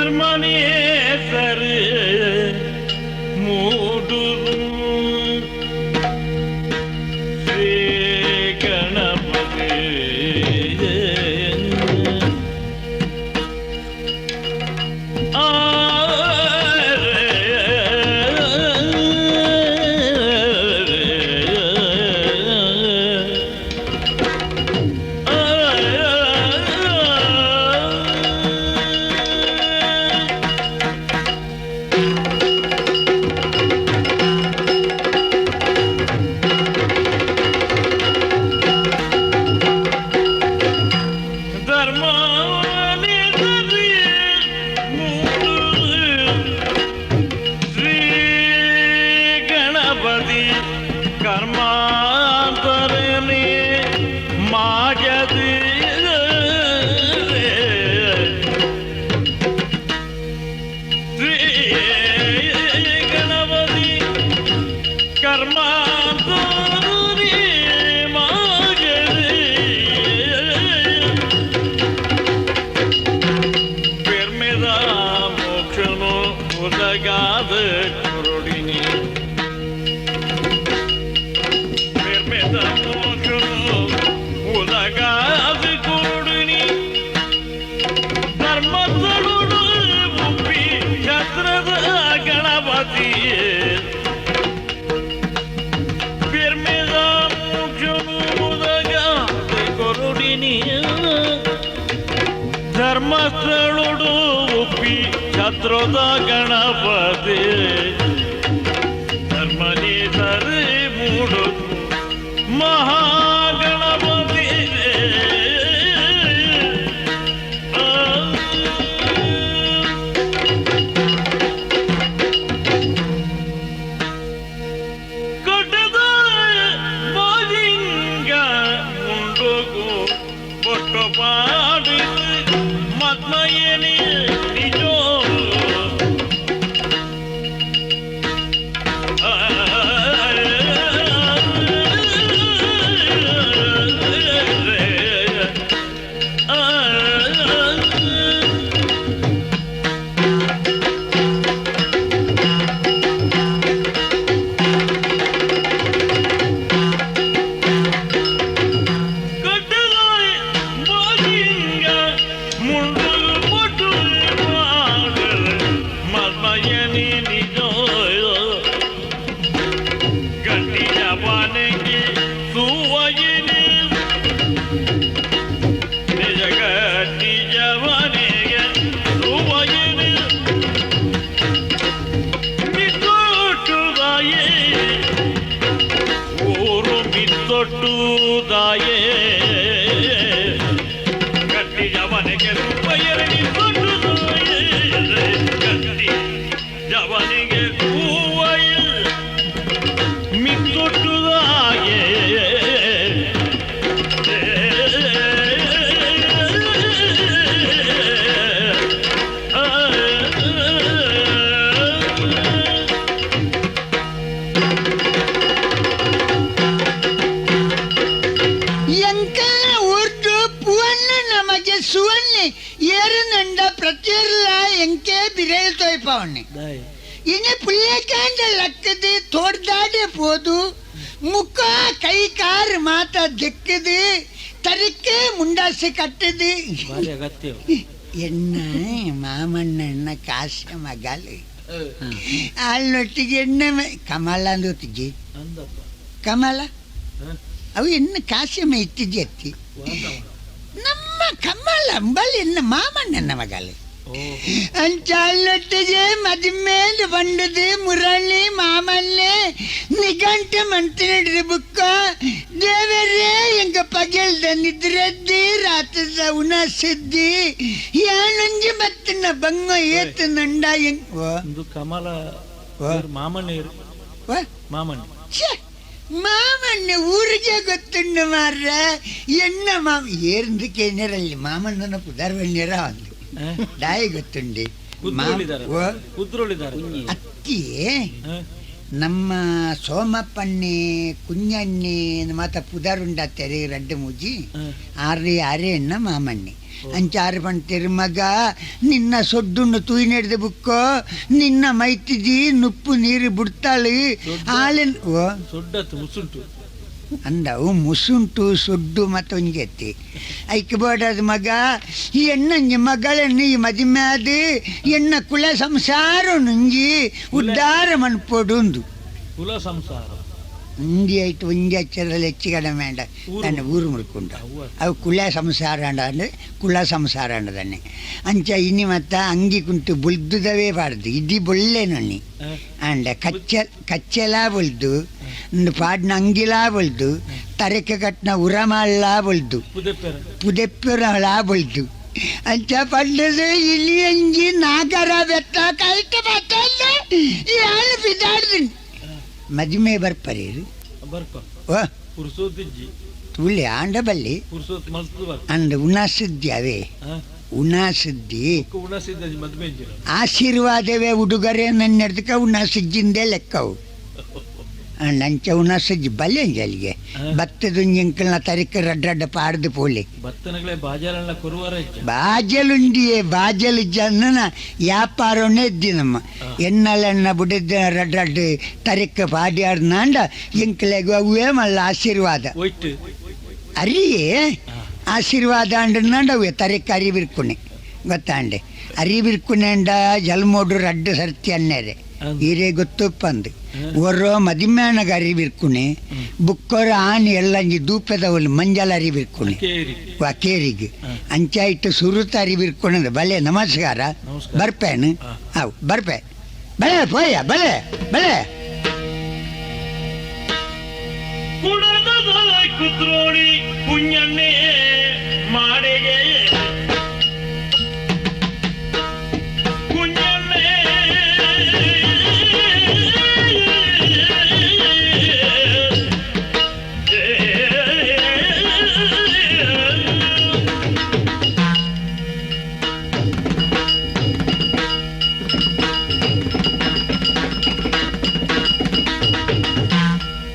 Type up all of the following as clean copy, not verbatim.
ಧರ್ಮನೇಸರ ಮೂಡು ಶ್ರೀ ಗಣಪತಿ ಶ್ರೀ ಗಣಪತಿ ಕರ್ಮಾಂತರನೇ ಮಾಜದಿ ಶ್ರೀ ಗಣಪತಿ ಕರ್ಮಾಂತರನೇ ಮಾಜದಿ ಪೆರ್ಮೆದ ಮೋಕ್ಷನು ಉದಗಾದ ಕುರುಡಿನಿ ಪೆರ್ಮೆದ ಮೋಕ್ಷನು ಉದಗಾದ ಕುರುಡಿನಿ ಧರ್ಮದೊಳು ಉಪ್ಪಿ ಛತ್ರದ ಗಣಪತಿ ಪೆರ್ಮೆದ ಮೋಕ್ಷನು ಉದಗಾದ ಕುರುಡಿನಿ ಧರ್ಮಸ್ಥಳುಡು ಉಪ್ಪಿ ಛತ್ರದ ಗಣಪತಿ ಧರ್ಮನೇಸರಿ ಮೂಡು ಮಹಾಗಣಪತಿ ಕಟ್ಟದ ಮಾಲಿಂಗ ಮುಂಡುಗು ಬೊಟ್ಟು ಪಾಡಿದ ಮತ್ಮಯನಿ ನಿಜೋ ಕಟ್ಟಲಾಯ ಮಾಲಿಂಗ ಮುಂಡುಗು ಬೊಟ್ಟು ಪಾಡಿದ ಮತ್ಮಯನಿ ನಿಜೋ ಗಟ್ಟಿಯ ಬಾನೆಗೆ ಸೂವಯಿನಿ ನಿಜ ಗಟ್ಟಿಯ ಬಾನೆಗೆ ಸೂವಯಿನಿ ಮಿತ್ತೊಟ್ಟುದಾಯೇ ಊರು ಮಿತ್ತೊಟ್ಟುದಾಯೇ ಗಟ್ಟಿಯ ಮನೆಗೆ ಸೂವಯಿನಿ ಮಿತ್ತೊಟ್ಟುದಾಯೇ ಗಟ್ಟಿ ಜವನಿಗೆ ಸೂವಯಿ ಮಿತ್ತೊಟ್ಟುದಾಯೇ ಎಂಕಲ್ನ ಊರ್ದು ಪುವನ್ನ ನಮಗೆ ಸುವನ್ನಿ ಏರುನಂಡ ಪ್ರತಿಯರ್ಲ ಎಂಕೆ ಬಿರೇಲ್ ತೋಯ್ಪವಣ್ಣೆ ಇನಿ ಪುಳ್ಯಕಾಂಡ ಲಕ್ಕದು ತೋಡ್ದಾಡೆ ಪೋದು ಮುಖ ಕೈ ಕಾರ್ ಮಾತ ದಿಕ್ಕದು ತರಿಕೆ ಮುಂಡಾಸೆ ಕಟ್ಟದು ಭಾರಿ ಅಗತ್ಯ ಎನ್ನ ಮಾಮಣ್ಣ ಎನ್ನ ಕಾಸ್ಯ ಮಗಲು ಆಳ್ನೊಟ್ಟಿಗೆ ಎಣ್ಣೆ ಕಮಲ ಅಂದೊತ್ತಿಗೆ ಅಂದಪ್ಪ ಕಮಲ ಅವು ಎನ್ನ ಕಾಸ್ಯಮ ಇತ್ತಿದ್ದೆ ಅತ್ತಿ ನಮ್ಮ ಕಮಲ ಅಂಬಲ್ ಎನ್ನ ಮಾಮಣ್ಣನ ಮಗಲು ಅಂಚಾಳ್ನೊಟ್ಟಿಗೆ ಮದಿಮೇಲೆ ಬಂಡದು ಮುರಳಿ ಮಾಮಲ್ಲೆ ನಿಘಂಟ ಮಂತಿನಡ್ದು ಬುಕ್ಕ ದೇವರೇ ಎಂಗ ಪಗೆಲ್ದ ನಿದ್ರದ್ದಿ ರಾತ್ರದ ಉಣಸಿದ್ದಿ ಯಾನೊಂಜಿ ಮತ್ತಿನ ಬಂಗ ಏತು ನಂಡ ಎಂಗ್ ಓ ಒಂದು ಕಮಲ ವಾ. ಮಾಮಣ್ಣೇರು ಓ ಮಾಮಣ್ಣ ಛೆ, ಮಾಮಣ್ಣ ಊರಿಗೆ ಗೊತ್ತುಂಡು ಮಾರ್ರ ಎನ್ನ ಮಾಮ ಏರ್ಂದಕ್ಕೆ ಏನೇರಲ್ಲಿ ಮಾಮಣ್ಣನ ಪುದರ್ವಣ್ಯರ ಒಂದು ದಾಯಿ ಗೊತ್ತುಂಡಿ ಕುದ್ರೋಳಿದಾರೆ ಓ ಕುದ್ರೋಳಿದಾರೆ ಅತ್ತಿಯೇ ನಮ್ಮ ಸೋಮಪ್ಪಣ್ಣೆ ಕುഞ്ഞಣ್ಣೆ ಮಾತ ಪುದರುಂಡ ತೆರೆ ರಡ್ಡು ಮುಜಿ ಆರ್ರಿ ಆರೆ ಎನ್ನ ಮಾಮಣ್ಣೆ. ಅಂಚಾರು ಪಂತೇರು ಮಗ ನಿನ್ನ ಸೊಡ್ಡುನ್ನು ತೂಯಿನೆಡ್ದು ಬುಕ್ಕೋ ನಿನ್ನ ಮೈತಿಜಿ ನುಪ್ಪು ನೀರು ಬಿಡ್ತಾಳು ಆಲೆನ್ ಓ ಸೊಡ್ಡತ್ತು ಮುಸುಂಟು ಅಂದವು ಮುಸುಂಟು ಸೊಡ್ಡು ಮತ್ತೊಂಜಿ ಎತ್ತಿ ಐಕ್ ಬೋಡದ ಮಗ ಈ ಎಣ್ಣಂಜಿ ಮಗಳನ್ನು ಈ ಮದಿಮ್ಯಾದ ಎಣ್ಣ ಕುಲ ಸಂಸಾರ ನುಂಜಿ ಉದ್ಧಾರ ಮನ್ಪೊಡುಂದು ಕುಲ ಸಂಸಾರ ಒಂಜಿ ಆಯ್ತು ಒಂಜಿ ಅಚ್ಚರಲ್ಲಿ ಹೆಚ್ಚು ಕಡಿಮೆ ಅಂಡ ಊರು. ತನ್ನ ಊರು ಮುಡ್ಕೊಂಡು ಅವ್ವ. ಅವು ಕುಲ ಸಂಸಾರ ಅಂಡ ಕುಲ ಸಂಸಾರ ಅಂಡದನ್ನೆ ಅಂಚ ಇನಿ ಮತ್ತ ಅಂಗಿ ಕುಂತು ಬುಲ್ದುದವೇ ಬಾರ್ದು ಇದಿ ಬೊಳ್ಳೆ ನನ್ನಿ ಅಂಡ ಕಚ್ಚ ಕಚ್ಚೆಲಾ ಬೊಲ್ದು ಒಂದು ಪಾಡ್ನ ಅಂಗಿಲಾ ಬೊಲ್ದು ತರಕೆ ಕಟ್ನ ಉರಮಲ್ಲಾ ಬೊಲ್ದು ಪುದೆಪ್ಪೆರ ಪುದೆಪ್ಪುರಲಾ ಬೊಲ್ದು ಅಂಚ ಪಂಡದು ಇಲಿ ಅಂಜಿ ನಾಗರ ಬೆತ್ತ ಕೈಟ ಬತ್ತಲ್ಲ ಯಾಳು ಬಿದ್ದಾಡ್ದು ಮದುವೆ ಬರ್ಪರೇರು ಬರ್ಪ ಓ ಪುರುಸೋತಿಜ್ಜಿ ತುಳಿ ಆಂಡ ಬಲ್ಲಿ ಪುರುಸೋತ್ ಮಲ್ತದ ಬರ್ಪ ಅಂದ ಉಣಸುದ್ದಿ ಅವೇ ಉಣಸುದ್ದಿ ಉಣಸಿದ್ದ ಮದ್ವೆ ಇಜ್ಜಿರ ಆಶೀರ್ವಾದವೇ ಉಡುಗೊರೆ ನನ್ನೆಡ್ದಕ ಉಣಸುಜ್ಜಿಂದೇ ಲೆಕ್ಕವು ಅಂಚ ಉಣಸುಜ್ಜಿ ಬಲ್ಲೆ ಅಲ್ಲಿಗೆ ಭತ್ತದೊಂಜಿಂಕಲ್ನ ತರಿಕ ರಡ್ಡ ರಡ್ಡ ಪಾಡ್ದು ಪೋಲಿ ಬತ್ತನಗಳೇ ಬಾಜಾರನ್ನ ಕೊರುವಾರ ಇಜ್ಜ ಬಾಜಲುಂಡಿಯೇ ಬಾಜಲು ಜನ ವ್ಯಾಪಾರನೇ ಇದ್ದಿ ನಮ್ಮ ಎನ್ನಲೆಣ್ಣ ಬುಡಿದ ರಡ್ಡ ರಡ್ಡ ತರಿಕ ಪಾಡ್ಯಾಡ್ನಾಂಡ ಇಂಕಲೆಗು ಅವೇ ಮಲ್ಲ ಆಶೀರ್ವಾದ ಒಯ್ಟ್ ಅರಿಯೇ ಆಶೀರ್ವಾದ ಅಂಡನಾಂಡ ಅವೇ ತರಿಕ ಅರಿವಿರ್ಕುಣೆ ಗೊತ್ತಾಂಡೆ ಅರಿವಿರ್ಕುಣೆಂಡ ಜಲ್ಮೋಡು ರಡ್ಡು ಸರ್ತಿ ಅನ್ನೇರೆ ಈರೇ ಗೊತ್ತುಪ್ಪಂದು ಒರೋ ಮದಿಮ್ಯಾನಗ ಅರಿವಿರ್ಕುಣೆ ಬುಕ್ಕೊರ ಆನಿ ಎಲ್ಲಂಜಿ ದೂಪದವಲು ಮಂಜಲ ಅರಿವಿರ್ಕುಣೆ ಕೇರಿ ವಕೇರಿಗೆ ಅಂಚಾಯಿಟ್ಟು ಸುರುತ ಅರಿವಿರ್ಕೊಂಡ ಬಲೆ ನಮಸ್ಕಾರ ನಮಸ್ಕಾರ. ಬರ್ಪೇನು ಹಾ. ಅವು ಬರ್ಪೆ ಬಲೆ ಪೋಯ ಬಲೆ ಬಲೆ ಕುಡದ ಕುತ್ರೋಡಿ ಪುಣ್ಯನ್ನೇ ಮಾಡಿಗೆ ಕುഞ്ഞಣ್ಣೆ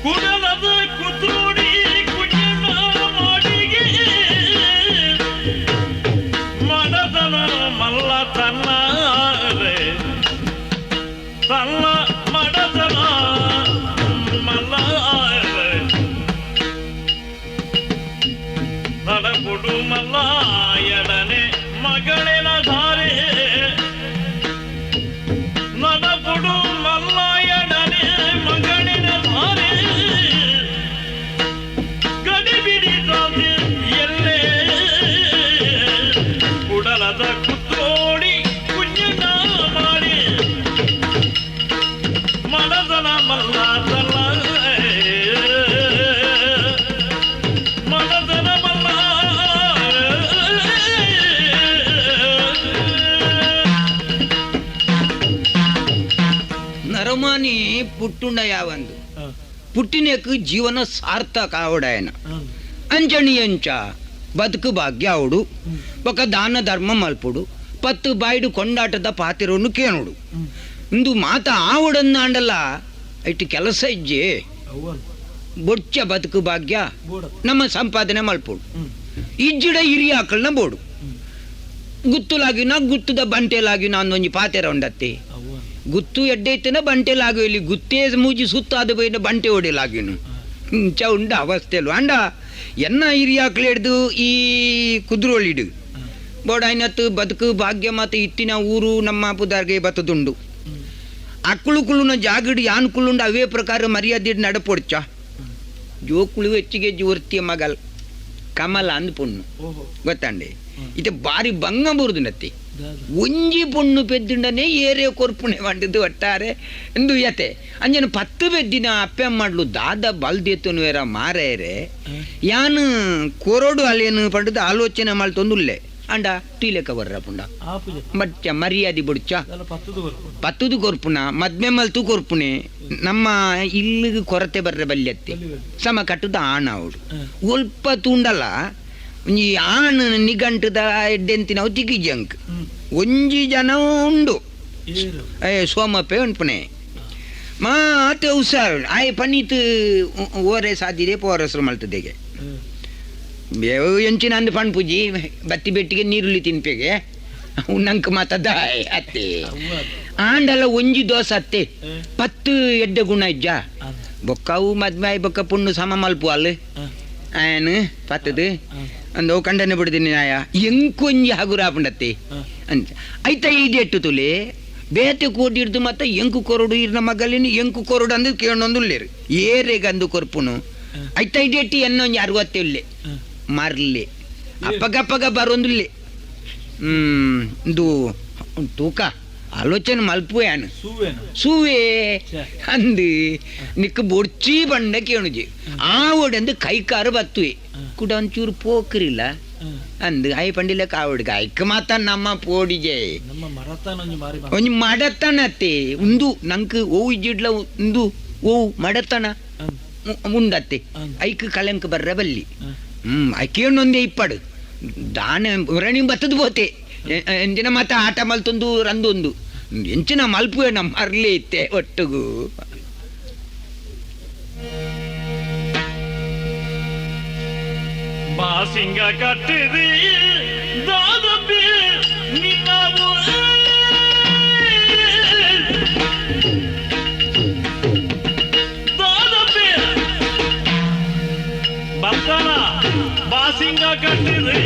ಕುಡಲದ ಕುತ್ರೋಡಿ ಕುഞ്ഞಣ್ಣ ಮಾಡಿಗೆ ಮಡದನ ಮಲ್ಲ ತನ್ನ ತನ್ನ ಮಡದನ ಮಲ್ಲ ನಡಪುಡು ಮಲ್ಲಾಯಡನೆ ಮಗಳಿನ ಧಾರೆ நடப்புடு மல்லாயடனே மகளின தாரே ಗಡಿಬಿಡಿ ದಾಸಿ ಎಲ್ಲೇ ಕುಡಲದ ಕುತ್ತೋಡಿ ಕುഞ്ഞಣ್ಣ ಮಾಡಿ ಮಡದನ ಮಲ್ಲ ತಲ್ಲ ಮಡದನ ಮಲ್ಲ ನರಮಾನಿ ಪುಟ್ಟುಂಡ ಯಾವಂದು ಪುಟ್ಟಿನಕ್ ಜೀವನ ಸಾರ್ಥಕ ಆವಡಾಯನ ಅಂಚಣಿ ಅಂಚ ಬದುಕು ಭಾಗ್ಯ ಅವಡು ఒక దాన ಧರ್ಮ ಮಲ್ಪುಡು ಪತ್ತು ಬಾಯ್ಡು ಕೊಂಡಾಟದ ಪಾತಿರವನ್ನು ಕೇನುಡು ಇಂದು ಮಾತ ಆವಡನ್ನ ಆಂಡಲ್ಲ ಇಟ್ಟು ಕೆಲಸ ಇಜ್ಜೆ ಅವ್ವ ಬೊಚ್ಚ ಬದುಕು ಭಾಗ್ಯ ಬೋಡ ನಮ್ಮ ಸಂಪಾದನೆ ಮಲ್ಪುಡು ಇಜ್ಜಿಡ ಹಿರಿಯ ಆಕಳನ್ನ ಬೋಡು ಗುತ್ತುಲಾಗಿನ ಗುತ್ತುದ ಬಂಟೆಲಾಗಿನ ಅಂದೊಂಜಿ ಪಾತೆರ ಉಂಡತ್ತೆ ಅವ್ವ ಗುತ್ತು ಎಡ್ಡೈತನ ಬಂಟೆಲಾಗು ಇಲ್ಲಿ ಗುತ್ತೇ ಮೂಜಿ ಸುತ್ತಾದ ಬೈನ ಬಂಟೆ ಹೊಡೆಲಾಗಿನು ಇಂಚ ಉಂಡ ಅವಸ್ಥೆಲು ಅಂಡ ಎನ್ನ ಹಿರಿಯಾಕ್ಳು ಹಿಡ್ದು ಈ ಕುದುರೋಳಿಡು ಬೋಡಾಯ್ನತ್ತು ಬದುಕು ಭಾಗ್ಯ ಮತ್ತು ಇತ್ತಿನ ಊರು ನಮ್ಮ ಪುದಾರ್ಗೆ ಬತ್ತದುಂಡು ಅಕ್ಕಳು ಕುಳ್ಳುನ ಜಾಗಡು ಯಾನ್ ಕುಳ್ಳುಂಡು ಅವೇ ಪ್ರಕಾರ ಮರ್ಯಾದೆ ನಡಪೊಡ್ಚ ಜೋಕುಳು ಹೆಚ್ಚಿಗೆ ಜೋರ್ತಿಯ ಮಗಲ್ ಕಮಲ ಅಂದ್ ಪೊಣ್ಣು ಓಹೋ ಗೊತ್ತಂಡೆ ಇತ್ತೆ ಬಾರಿ ಬಂಗ ಬುರುದು ನತ್ತಿ ದಾದ ಒಂಜಿ ಪೊಣ್ಣು ಪೆದ್ದುಂಡನೆ ಏರೇ ಕೊರ್ಪುಣೆ వంಡಿದ್ದು ಒಟ್ಟಾರೆ ಎಂದು ಯತೆ ಅಂಜನ ಪತ್ತು ಪೆದ್ದಿನ ಅಪ್ಪೆ ಮಾಡ್ಲು ದಾದ ಬಲ್ದೆತ್ತುನುವೇರ ಮಾರೇರೆ ಯಾನು ಕೊರಡು ಅಲ್ಲೇನು ಪಂಡದು ಆಲೋಚನೆ ಮಾಡ್ತೊಂದುಲ್ಲೆ ಅಂಡ ತೂಲೆಕ ಬರ್ರ ಪುಂಡ ಆಪುಜ ಮಚ್ಚ ಮರ್ಯಾದೆ ಬುಡ್ಚ ದಾಲ ಪತ್ತದ ಬರ್ಪ ಪತ್ತುದು ಕೊರ್ಪುಣ ಮದ್ಮೆ ಮಲ್ತು ಕೊರ್ಪುಣೆ ನಮ್ಮ ಇಲ್ಲಿಗೆ ಕೊರತೆ ಬರ್ರೆ ಬಲ್ಯತ್ತೆ ಸಮ ಕಟ್ಟುದ ಆಣ ಅವಡು ಒಲ್ಪ ತೂಂಡಲ ಒಂಜಿ ಆಣ್ ನಿಗಂಟದ ಎಡ್ಡೆಂತಿನವು ತಿಗಿಜಂಕ್ ಒಂಜಿ ಜನ ಉಂಡು ಏರು ಏ ಸೋಮಪ್ಪೆ ಉಂಪುಣೆ ಮಾತೆ ಹುಷಾರು ಆಯ್ ಪನೀತ್ ಓರೆ ಸಾದಿದೆ ಪೋರಸ್ರು ಮಲ್ತದೆಗೆ ಎಂಚಿನ ಅಂದ್ ಪಣ್ಪುಜಿ ಬತ್ತಿ ಬೆಟ್ಟಿಗೆ ನೀರುಳ್ಳಿ ತಿನ್ಪೆಗೆ ಉನ್ನಂಕ ಮಾತದಾಯ್ ಅತ್ತೆ. ಆಂಡಲ ಒಂಜಿ ದೋಸೆ ಅತ್ತೆ 10 ಎಡ್ಡೆ ಗುಣ ಇಜ್ಜ ಬೊಕ್ಕವು ಮದ್ಮೆ ಬೊಕ್ಕ ಪುಣ್ಣು ಸಮ ಮಲ್ಪು ಅಲ್ಲ ಆಯನ್ ಪತ್ತದು ಅಂದ ಕಂಡನೆ ಬಿಡ್ತೀನಿ ನಾಯ ಎಂಕೊಂಜಿ ಹಗುರಾಪುಂಡತ್ತೆ ಅಂತ ಐತ ಈಡೆಟ್ಟು ತುಲೆ ಬೇತೆ ಕೋಟಿ ಹಿಡ್ದು ಮತ್ತೆ ಎಂಕು ಕೊರಡು ಇರ್ನ ಮಗಲಿನ ಎಂಕು ಕೊರಡು ಅಂದು ಕೇಳೊಂದುಲ್ಲೇರು ಏರೆಗಂದು ಕೊರ್ಪುನು ಐತ ಐಡೆಟ್ಟಿ ಎನ್ನೊಂಜಿ 60 ಇಲ್ಲೆ ಮರ್ಲೆ ಅಪ್ಪಗಪ್ಪಗ ಬರೊಂದುಲ್ಲೆ ಇದು ತೂಕ ಆಲೋಚನೆ ಮಲ್ಪು ಯಾನು ಸೂವೆ ಅಂದು ನಿಕ್ಕ ಬೊಡ್ಚಿ ಬಂಡ ಕೇಣುಜಿ ಆವೊಡಂದು ಕೈಕಾರು ಬತ್ತುವೆ ಕುಡ ಒಂಚೂರು ಪೋಕ್ರಿಲ್ಲ ಅಂದು ಆಯ್ ಪಂಡಿಲ ಕಾವಡ್ಗ ಐಕ್ ಮಾತ ನಮ್ಮ ಪೋಡಿಜೆ ಒಂಜಿ ಮಡತನತ್ತೆ ಉಂದು ನಂಕ್ ಓವು ಇಜ್ಜಿಡ್ಲ ಉಂದು ಓವು ಮಡತನ ಉಂಡತ್ತೆ ಐಕ್ ಕಲಂಕ್ ಬರ್ರ ಬಲ್ಲಿ ಐಕೇಣೊಂದೇ ಇಪ್ಪಡು ದಾನ ಉರಣಿ ಬತ್ತದ ಬೋತೆ ಎಂಚಿನ ಮಾತ ಆಟ ಮಲ್ತೊಂದು ರಂದೊಂದು ಎಂಚಿನ ಮಲ್ಪುವೆ ನಮ್ಮ ಅರ್ಲಿ ಇತ್ತೆ ಒಟ್ಟುಗು. ಬಾಸಿಂಗ ಕಟ್ಟಿದಿ ದಾದಪ್ಪಿ ನಿನ್ನ ದಾದಪ್ಪಿ ಬರ್ತನ ಬಾಸಿಂಗ ಕಟ್ಟಿದಿ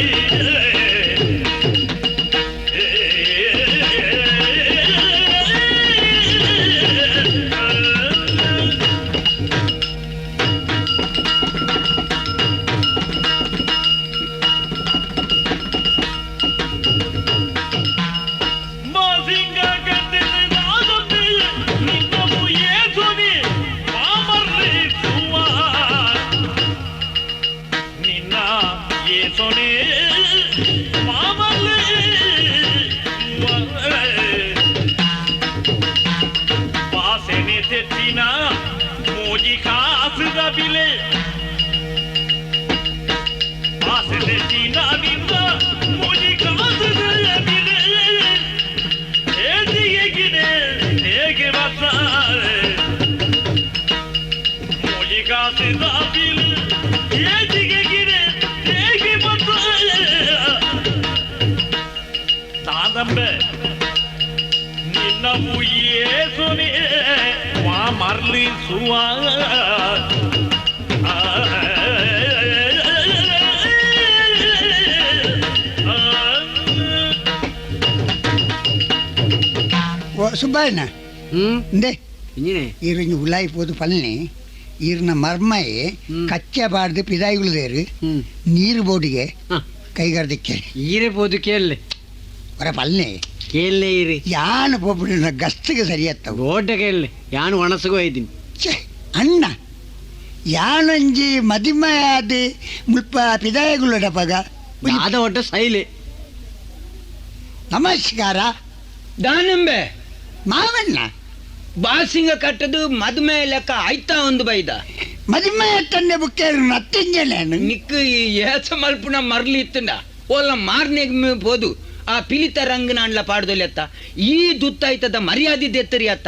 ಸುಬ್ಬಣ್ಣ ಇಂದೆ ಈರುಂಜಿ ಉಲಾಯಿ ಪೋದು ಪಲ್ನೆ ಈರ್ನ ಮರ್ಮಯೆ ಕಚ್ಚೆ ಬಾರ್ದು ಪಿದಾಯಿಗುಳ್ದೇರು ನೀರು ಬೋಟಿಗೆ ಕೈಗಾರ್ದಿಕ್ಕೆ ಈರೆ ಪೋದು ಕೇಳಲೆ ಹೊರ ಪಲ್ನೆ ಕೇಳಲೆ ಈರಿ ಯಾನು ಪೋಪುಡಿನ ಗಸ್ತಿಗೆ ಸರಿಯತ್ತವು ಬೋಟ ಕೇಳಲೆ ಯಾನು ಒಣಸಗೋ ಹೋಯ್ತೀನಿ. ಛೇ ಅಣ್ಣ ಯಾನೊಂಜಿ ಮದಿಮಯಾದ ಮುಲ್ಪ ಪಿದಾಯಗುಳ್ಳಡಪಗ ದಾದ ಒಟ್ಟ ಸೈಲೆ. ನಮಸ್ಕಾರ ದಾನಂಬೆ ಮಾವಣ್ಣ ಬಾಸಿಂಗ ಕಟ್ಟದು ಮದುಮೆ ಲೆಕ್ಕ ಆಯ್ತಾ ಒಂದು ಬೈದ ಮದಿಮಯ ತಂದೆ ಬುಕ್ಕೇರು ನತ್ತಿಂಜಲೇನು ನಿಕ್ ಏಸ ಮಲ್ಪುನ ಮರ್ಲಿ ಇತ್ತಂಡ ಓಲ ಮಾರ್ನೆಗ್ ಪೋದು ಆ ಪಿಲಿತ ರಂಗನಾಂಡ್ಲ ಪಾಡ್ದೊಲೆತ್ತ ಈ ದುತ್ತಾಯ್ತದ ಮರ್ಯಾದೆ ದೆತ್ತರಿ ಅತ್ತ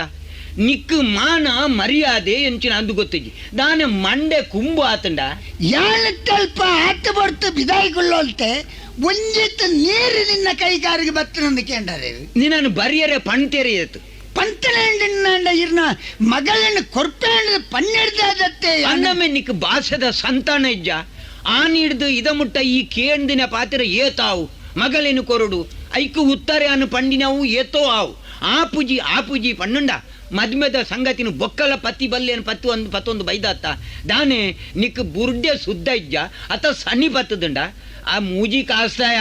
ನಿಕ್ ಮಾನ ಮರ್ಯಾದೆ ಎಂಚಿನ ಅಂದು ಗೊತ್ತಿಜ್ಜಿ ದಾನೆ ಮಂಡೆ ಕುಂಬು ಆತಂಡ ಯಾನು ತಲ್ಪ ಆತ ಬಡ್ತು ಬಿದಾಯಿಕೊಳ್ಳೋಲ್ತೆ ಒಂಜಿತ್ತು ನೀರು ನಿನ್ನ ಕೈಕಾರಿಗೆ ಬತ್ತನಂದು ಕೇಂಡರೆ ನಿನ್ನನ್ನು ಬರಿಯರೆ ಪಣ್ತೇರಿ ಎತ್ತು ಪಂತನೇಂಡಿನ ಇರ್ನ ಮಗಳನ್ನು ಕೊರ್ಪೇಂಡ ಪನ್ನೆಡ್ದಾದತ್ತೆ ಅನ್ನಮೆ ನಿಕ್ ಭಾಷೆದ ಸಂತಾನ ಇಜ್ಜ ಆನಿಡ್ದು ಇದ ಮುಟ್ಟ ಈ ಕೇಂದಿನ ಪಾತ್ರ ಏತಾವು ಮಗಳೇನು ಕೊರಡು ಐಕು ಉತ್ತಾರೆ ಅನ್ನು ಪಂಡಿನವು ಏತೋ ಆವು ಆ ಪೂಜಿ ಆ ಪೂಜಿ ಪಣ್ಣುಂಡ ಮದ್ಮೆದ ಸಂಗತಿನ ಬೊಕ್ಕಲ ಪತ್ತಿ ಬಲ್ಲೇನು ಪತ್ತು ಒಂದು ಪತ್ತೊಂದು ಬೈದಾತ್ತ ದಾನೆ ನಿಕ್ ಬುರ್ಡೆ ಸುದ್ದ ಇಜ್ಜ ಅತ ಸನಿ ಬತ್ತದುಂಡ ಆ ಮೂಜಿ ಕಾಸ್ತಾಯ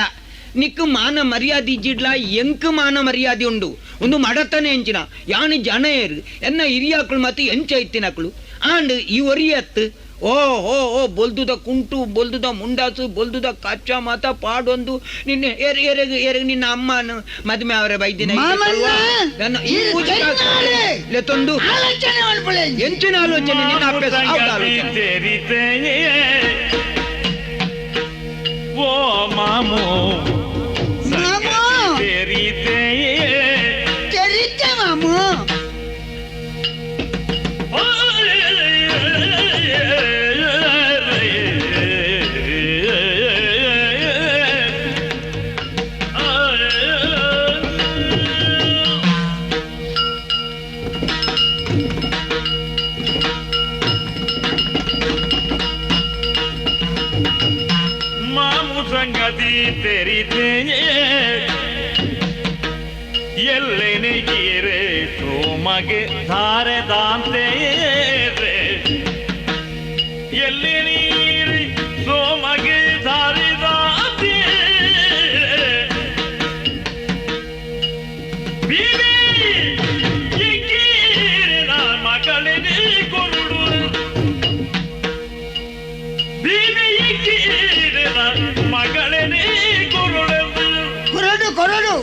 ನಿಕ್ ಮಾನ ಮರ್ಯಾದೆ ಇಜ್ಜಿಡ್ಲ ಎಂಕ್ ಮಾನ ಮರ್ಯಾದೆ ಉಂಡು ಒಂದು ಮಡತನೆ ಎಂಚಿನ ಯಾನು ಜನ ಏರು ಎನ್ನ ಹಿರಿಯಾಕ್ಳು ಮತ್ತು ಎಂಚ ಇತ್ತಿನಕ್ಳು ಆಂಡ್ ಈ ಒರಿಯತ್ತು ಓ ಹೋ ಓ ಬೊಲ್ದುದ ಕುಂಟು ಬೊಲ್ದುದ ಮುಂಡಾಸು ಬೊಲ್ದುದ ಕಚ್ಚ ಮಾತ ಪಾಡೊಂದು ನಿನ್ನೆ ಏರ್ ಏರೆಗ್ ಏರೆಗ್ ನಿನ್ನ ಅಮ್ಮನ ಮದುವೆ ಅವರ ಬೈದಿನ ಮಾಮಣ್ಣ, ಈ ಈ ಪೂಜೆ ಕೈನಾಳೆ. ಲೆತ್ತೊಂದು ಆಲೋಚನೆ ಮಲ್ಪುಳೆ ಎಂಚಿನ ಆಲೋಚನೆ ನಿನ್ನ ಅಭ್ಯಾಸ ಹೌದು ಆಲೋಚನೆ. ಓ ಮಾಮೋ ಮಾಮೋ. ತೆರಿತೆಯೇ ತೆರಿತೆ ಮಾಮು ಓ. ಸಂಗತಿ ತೆರಿದೆ ಎಲ್ಲೆನೆ ಗೀರೆ ಸೋಮಗೆ ಧಾರೆ ದಾಂತೆ ಎಲ್ಲಿ ನೀರಿ ಸೋಮಗೆ ಧಾರೆ ದಾಂತೆ ಬೀಬಿ ಇಕ್ಕೀರಿನ ಮಗಳನೆ ಕೊರುಡು ಬೀಬಿ ಇಕ್ಕೀರಿನ ಮಗಳನೆ ಕೊರುಡು ಕೊರಡು ಕೊರಡು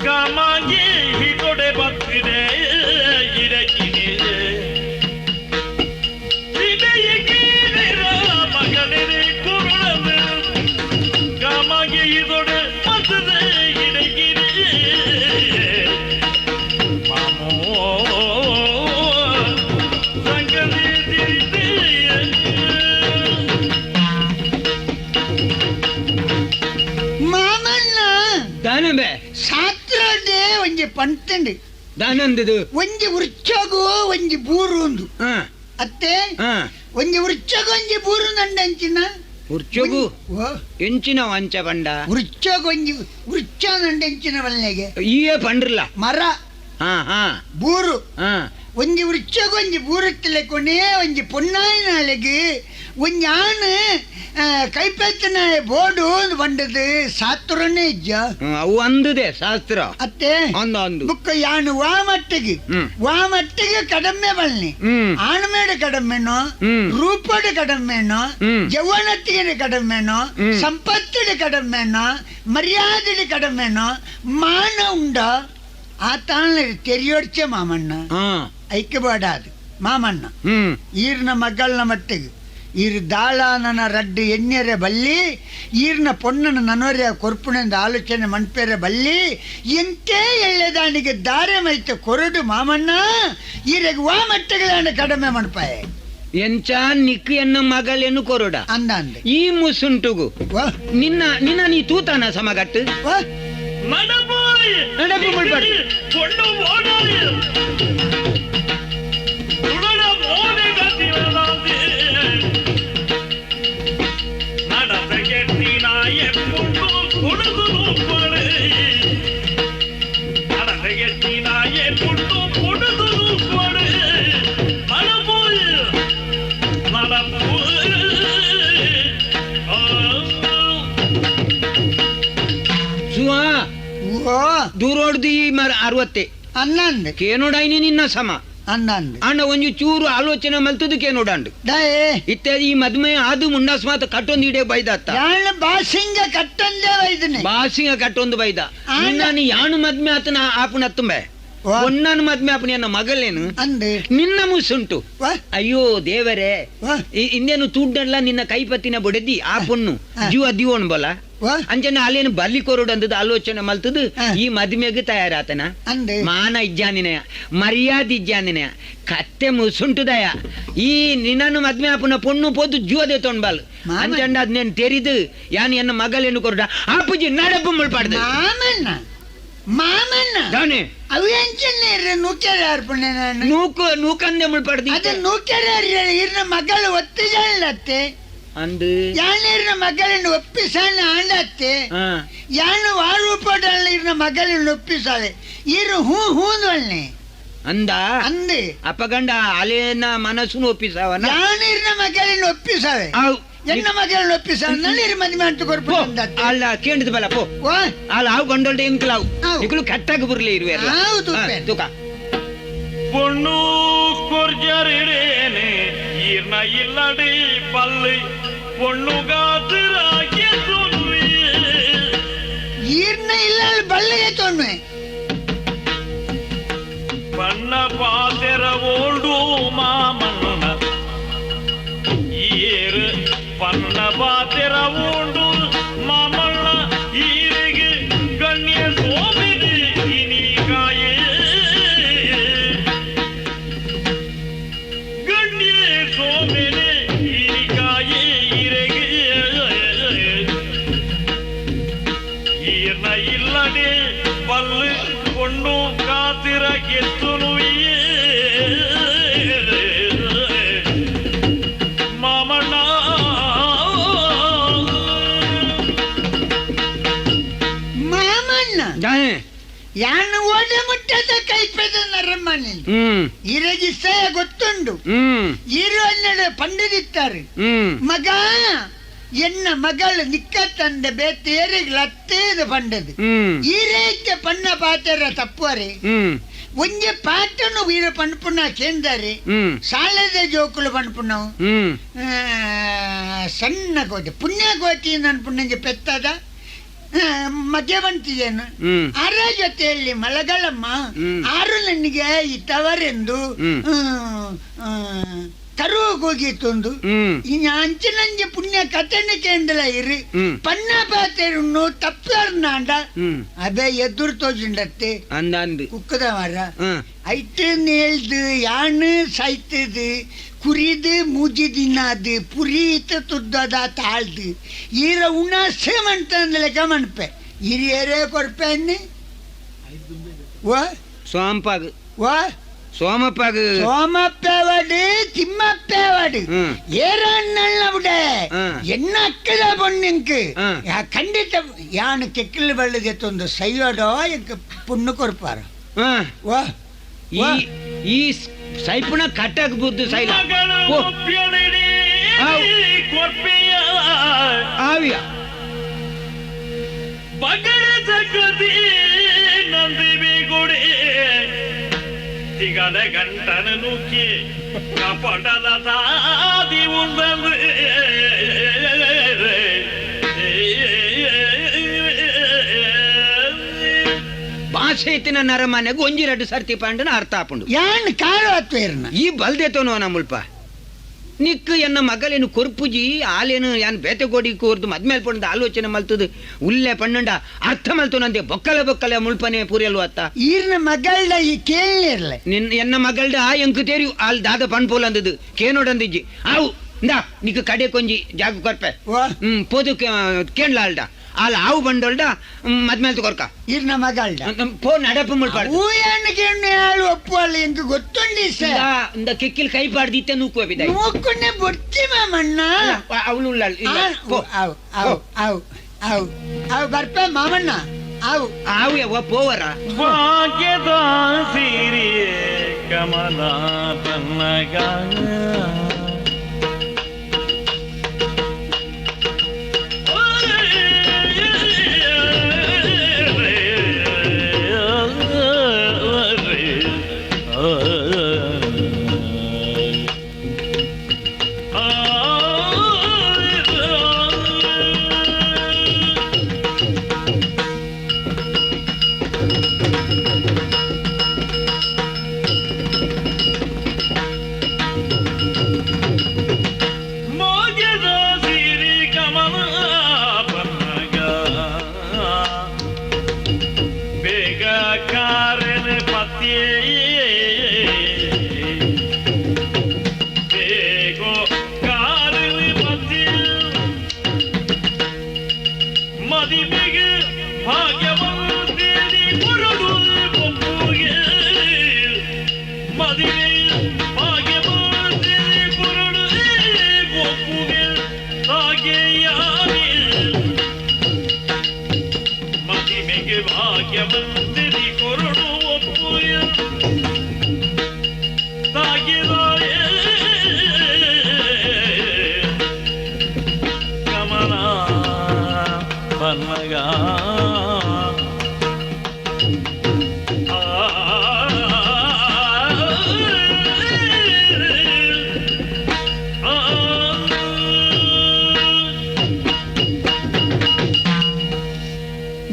ಕಾಮಾಗಿ ಹಿಗೊಡೆ ಬತ್ತಿದೆ ಇರಕಿದೆ ಮಗಳನೆ ಕೊರುಡು ಕಾಮಾಗಿ ಇದೊಡೆ ಬತ್ತದೆ ಇರಕಿದೆ ಮಾಮೋ ಸಂಗತಿ ತಿಳಿದೆ. ಮಾಮಣ್ಣ ದಾನಂಬೆ ಸಾತ್ರಡೆ ಒಂಜಿ ಪಂತಂಡು ದಾನಂದದು ಒಂಜಿ ವೃಕ್ಷಗು ಒಂಜಿ ಬೂರು ಒಂದು ಹಾ ಅತ್ತೆ ಹಾ ಒಂಜಿ ವೃಕ್ಷಗು ಒಂಜಿ ಬೂರು ನಂಡಂಚಿನ ಉರ್ಚಗು ಓ ಎಂಚಿನ ವಂಚ ಪಂಡ ವೃಕ್ಷಗೊಂಜಿ ವೃಕ್ಷ ನಂಡೆಂಚಿನ ಬಲ್ಲೆಗೆ ಈಯೇ ಪಂಡ್ರಲ್ಲ ಮರ ಹಾ ಹಾ ಬೂರು ಹಾ ಒಂಜಿ ವೃಕ್ಷಗೊಂಜಿ ಬೂರತ್ತಿಲೆ ಕೊನೆ ಒಂಜಿ ಪೊನ್ನಾಯಿನಾಲೆಗ್ ಒಂಜಿ ಆಣ್ ಕೈಪೆತ್ತನ ಬೋಡು ಒಂದು ಬಂಡದು ಸಾತ್ರನೇ ಇಜ್ಜ ಅವು ಅಂದುದೆ ಶಾಸ್ತ್ರ ಅತ್ತೆ ಅಂದು ಅಂದು ಬುಕ್ಕ ಯಾನು ವಾ ಮಟ್ಟಿಗೆ ಹ್ಮ್. ವಾ ಮಟ್ಟಿಗೆ ಕಡಮೆ ಬಲ್ನಿ ಹ್ಮ್ ಆಣ್ಮೇಡು ಕಡಮೆನೋ ಹ್ಮ್. ರೂಪಡು ಕಡಮೆನೋ ಹ್ಮ್. ಜವ್ವನತ್ತಿಗೆ ಕಡಮೆನೋ ಹ್ಮ್. ಸಂಪತ್ತಿಡು ಕಡಮೆನೋ ಮರ್ಯಾದೆಡು ಕಡಮೆನೋ ಮಾನ ಉಂಡ ಆ ತಾಣ ತೆರಿಯೊಡ್ಚೆ ಮಾಮಣ್ಣ ಹಾ ಐಕ್ಯಬೇಡಾದು ಮಾಮಣ್ಣ ಹ್ಮ್ ಈರ್ನ ಮಗಳನ್ನ ಮಟ್ಟಿಗೆ ಈರ್ ದಾಳಾನನ ರಡ್ಡು ಎಣ್ಣೆರೆ ಬಲ್ಲಿ ಈರ್ನ ಪೊನ್ನನ ನನೊರೆ ಕೊರ್ಪುಣೆಂದ ಆಲೋಚನೆ ಮಣ್ಪೆರೆ ಬಲ್ಲಿ ಎಂತೇ ಎಳ್ಳೆದಾನಿಗೆ ದಾರೆ ಮೈತ ಕೊರಡು ಮಾಮಣ್ಣ ಈರೆಗೆ ವಾ ಮಟ್ಟಗಳನ್ನ ಕಡಿಮೆ ಮಣ್ಪಾಯ ಎಂಚ ನಿಕ್ ಎನ್ನ ಮಗಳೇನು ಕೊರಡ ಅಂದ ಅಂದೆ ಈ ಮುಸುಂಟುಗು ವಾ ನಿನ್ನ ನಿನ್ನ ನೀ ತೂತಾನ ಸಮಗಟ್ಟು ವಾ நடப்பாய் நடப்பு முள்பாடு. கொண்டு போனாய் உடன மோனை கத்தினதாந்தே நடத்த கெட்டினாய கொண்டு கொடுத்து நூப்படு நடத்த கெட்டினாய கொண்டு கொடுத்து நூப்படு நடப்போய் நடப்பு ஆ ಸುವಾ ಓ ದೂರೋಡ್ದು ಈ ಮರ ಅರವತ್ತೆ ಅನ್ನ ಅಂದೆ ಕೇನೋಡೈನಿ ನಿನ್ನ ಸಮ ಅನ್ನ ಅಂದೆ ಅಂಡ ಒಂಜಿ ಚೂರು ಆಲೋಚನೆ ಮಲ್ತದು ಕೇನೋಡಂಡು ದಾಯೇ ಇತ್ಯಾದಿ ಈ ಮದ್ಮೆ ಅದು ಮುಂಡಾಸ್ ಮಾತ ಕಟ್ಟೊಂದು ಇಡೇ ಬೈದಾತ್ತ ಯಾಣ ಬಾಸಿಂಗ ಕಟ್ಟಂದೇ ವೈದನೆ ಬಾಸಿಂಗ ಕಟ್ಟೊಂದು ಬೈದ ಆಂಡ. ನಿನ್ನ ನೀ ಯಾನು ಮದ್ಮೆ ಆತನ ಆಪುನ ತುಂಬೆ ವಾ. ಒನ್ನನು ಮದ್ಮೆ ಆಪುನ ಎನ್ನ ಮಗಳೇನು ಅಂದೆ ನಿನ್ನ ಮುಸುಂಟು ವಾ ಅಯ್ಯೋ ದೇವರೇ ವಾ ಇಂದೇನು ತೂಡ್ಡಲ್ಲ ನಿನ್ನ ಕೈಪತ್ತಿನ ಬೊಡೆದಿ ಆ ಪೊಣ್ಣು ಆ. ಜೀವ ದಿವೋಣ್ ಬಲ ವಾ ಅಂಚನೆ ಅಲ್ಲೇನು ಬಲ್ಲಿ ಕೊರಡು ಅಂದದ್ದು ಆಲೋಚನೆ ಮಲ್ತದು ಆ. ಈ ಮದ್ಮೆಗೆ ತಯಾರಾತನ ಅಂದೆ ಮಾನ ಇಜ್ಜಾನಿನಯ ಮರ್ಯಾದೆ ಇಜ್ಜಾನಿನಯ ಕತ್ತೆ ಮುಸುಂಟುದಯ ಈ ನಿನ್ನನ್ನು ಮದ್ಮೆ ಆಪುನ ಪೊಣ್ಣು ಪೋದು ಜೀವದೆ ತೊಂಡ್ಬಾಲ್ ಮಾಮ. ಅಂಚಂಡ ಅದ್ನೇನು ತೆರಿದು ಯಾನ್ ಎನ್ನ ಮಗಳೇನು ಕೊರಡ ಆಪುಜಿ ನಡಪು ಮುಳ್ಪಾಡ್ದು ಮಾಮಣ್ಣ ಮಾಮಣ್ಣ ದಾನೆ ಅವು ಎಂಚಿನ ನೂಕೆರೆ ಅರ್ಪಣೆ ನಾನು ನೂಕು ನೂಕಂದೆ ಮುಳ್ಪಾಡ್ದು ಅದು ನೂಕೆರೆ ಇರ್ನ ಮಗಳು ಒತ್ತಿಜಾಳತ್ತೆ ಅಂದು ಯಾನಿರ್ನ ಮಗಳನ್ನು ಒಪ್ಪಿಸಾನ ಆಂಡತ್ತೆ ಹಾ ಯಾನು ವಾರೂಪಡಲ್ಲ ಇರ್ನ ಮಗಳನ್ನು ಒಪ್ಪಿಸಾಳೆ ಇರು ಹೂ ಹೂಂದ್ವಲ್ನೆ ಅಂದ ಅಂದೆ ಅಪಗಂಡ ಅಲೇನ ಮನಸ್ಸುನು ಒಪ್ಪಿಸವನ ಯಾನಿರ್ನ ಮಗಳನ್ನು ಒಪ್ಪಿಸಾವೆ ಆವ್. ಎನ್ನ ಮಗಳನ್ನು ಒಪ್ಪಿಸಾವ ಇರು ಮದುವೆ ಅಂತ ಪೋ ಕೊರ್ಪು ಅಲ್ಲ ಕೇಂದ್ರದ ಬಲ ಪೋ ವಾ ಅಲ್ಲ ಆವು ಗಂಡೋಲ್ಡೆ ಇಂಕ್ಲಾವು ಆವು. ಇಕ್ಲು ಕಟ್ಟಾಗ ಬುರ್ಲಿ ಇರುವೆ ಆವು ತೂಪೆ. ತೂಕ பொண்ணு கொர்ஜரிடேனே ஈர்ன இல்லடி பல்லு பொண்ணு காத்துராகிய சொல்லி ಈರ್ನ ಇಲ್ಲ ಬಳ್ಳಿಗೆ ತೊಣ್ವೆ பண்ண பாத்திர ஓடு மாமன்ன ஈரு பண்ண பாத்திர ஓண்டு மாமன்ன ஈருகு கண்ணிய சோமிது இனி காயே கண்ணிய சோமிது இனி காயே இறகு ஈர்ன இல்லடி பல்லு பொண்ணு காத்திர கெத்துனுயே மாமனா ಯಾನು ಓಡ ಮುಟ್ಟದ ಕೈಪೆದ ನರಮನೆ. ಇರಗಿಸಯ ಗೊತ್ತುಂಡು. ಇರು ಅನ್ನಡ ಪಂಡದಿತ್ತಾರೆ. ಮಗ ಎನ್ನ ಮಗಳು ನಿಕ್ಕ ತಂದೆ ಬೇತೇರಿಗೆ ಲತ್ತೇದು ಪಂಡದು. ಈ ರೀತಿ ಪಣ್ಣ ಪಾತ್ರ ತಪ್ಪುವರೆ. ಒಂಜಿ ಪಾಟನು ವೀರ ಪನ್ಪುನ ಕೇಂದರೆ ಸಾಲದ ಜೋಕುಲು ಪನ್ಪುನವು. ಸಣ್ಣ ಕೋಟಿ ಪುಣ್ಯ ಕೋಟಿ ಅನ್ಪುಣ್ಣಂಜೆ ಪೆತ್ತದ ಮಧ್ಯ ಬಂತಿದ್ದೇನು ಆರ ಜೊತೆಯಲ್ಲಿ ಮಲಗಳಮ್ಮ ಆರು ನನಗೆ ಇತ್ತವರೆಂದು ಕರು ಹೋಗಿತ್ತೊಂದು ಅಂಚಿನಂಜೆ ಪುಣ್ಯ ಕಥೆನ ಕೇಂದ್ರ ಇರು ಪಣ್ಣ ಪಾತೆರುನ್ನು ತಪ್ಪರ್ನಾಂಡ ಅದೇ ಎದುರು ತೋಜುಂಡತ್ತೆ ಅಂದಂದು ಕುಕ್ಕದ ಮರ ಐட்டு ನೇಳ್ದು ಯಾನು ಸೈತದು ಕುರಿದು ಮೂಜಿ ದಿನಾದು ಪುರೀತ ತುದ್ದದ ತಾಳ್ದು ಈರ ಉಣಸೆ ಮಂತಂದ್ಲೆಕ ಮನ್ಪೆ ಹಿರಿಯರೇ ಕೊರ್ಪೆ ಅನ್ನಿ ವಾ ಸೋಂಪಾಗ ವಾ ಸೋಮಪ್ಪಾಗ ಸೋಮಪ್ಪವಾಡು ತಿಮ್ಮಪ್ಪವಾಡು ಏರಣ್ಣವ್ಡ என்ன அக்கதா பொண்ணுக்கு ಖಂಡಿತ ಯಾನು ಕೆಕ್ಕಲು ಬಳ್ಳದೆ ತೊಂದು ಸೈಯೋಡೋ ಎಂಕ್ ಪುಣ್ಣು ಕೊರ್ಪಾರ. ವಾ ಈ ಈ ಸೈಪುಣ ಕಟ್ಟಕ್ ಬುದ್ದು ಸೈಲ ಆವಿಯ ಬಗಡ ಜಗದಿ ನಂದಿವಿ ಗುಡಿ ತಿಗದ ಗಂಟನ ನೂಕಿ ಕಪಟದ ಸಾದಿ ಉಂದಂದು. ಭಾಷೆ ನರಮನೆಗೆ ಒಂಜಿ ರಡ್ಡು ಸರ್ತಿ ಪಾಂಡನ ಅರ್ಥ ಆಪುಂಡು. ಯಾನ್ ಕಾಳು ಅತ್ವೇರ್ನ ಈ ಬಲ್ದೆತೋನೋ ನಮ್ಮಲ್ಪ ನಿಕ್ಕು ಎನ್ನ ಮಗಲೇನು ಕೊರ್ಪುಜಿ ಆಲೇನು ಯಾನ್ ಬೇತೆ ಗೋಡಿ ಕೋರ್ದು ಮದ್ಮೇಲೆ ಪಂಡ ಆಲೋಚನೆ ಮಲ್ತದು ಉಲ್ಲೆ ಪಣ್ಣಂಡ ಅರ್ಥ ಮಲ್ತೋನಂದೆ ಬೊಕ್ಕಲೆ ಬೊಕ್ಕಲೆ ಮುಳ್ಪನೆ ಪೂರೆಲ್ವ ಅತ್ತ ಈರ್ನ ಮಗಳ್ಡ ಈ ಕೇಳಲಿರ್ಲೆ ನಿನ್ನ ಎನ್ನ ಮಗಳ್ಡ ಎಂಕು ತೇರಿ ಆಲ್ ದಾದ ಪಣ್ಪೋಲ್ ಅಂದದು ಕೇನೋಡಂದಿಜ್ಜಿ ಆವು ಇಂದಾ ನಿಕ್ಕು ಕಡೆ ಕೊಂಜಿ ಜಾಗ ಕೊರ್ಪೆ ಪೋದು ಕೇಂಡ್ಲ ಆಲ್ಡ ಆಲ್ ಆವು ಬಂಡೋಲ್ಡ ಮದ್ಮೇಲೆ ಕೊರ್ಕ ಈರ್ನ ಮಗಳ್ಡ ಪೋ ನಡಪು ಮುಳ್ಪಾಡು ಹೂಯಾನ ಕೇಳಿ ಆಳು ಒಪ್ಪುವಲ್ಲ ಎಂಕು ಗೊತ್ತುಂಡಿ ಸರ್ ಇಂದ ಕೆಕ್ಕಿಲ್ ಕೈ ಪಾಡ್ದಿತ್ತೆ ನೂಕು ಬಿದ್ದ ನೂಕುನ್ನೆ ಬೊಡ್ತಿ ಮಾಮಣ್ಣ ಅವಳು ಉಳ್ಳಾಳು ಇಲ್ಲ ಪೋ ಆವು ಆವು ಆವು ಆವು ಆವು ಬರ್ಪ ಮಾಮಣ್ಣ ಆವು ಆವು ಯವ್ವ ಪೋವರ ಭಾಗ್ಯದ ಸಿರಿಯೇ ಕಮಲ ತನ್ನಗ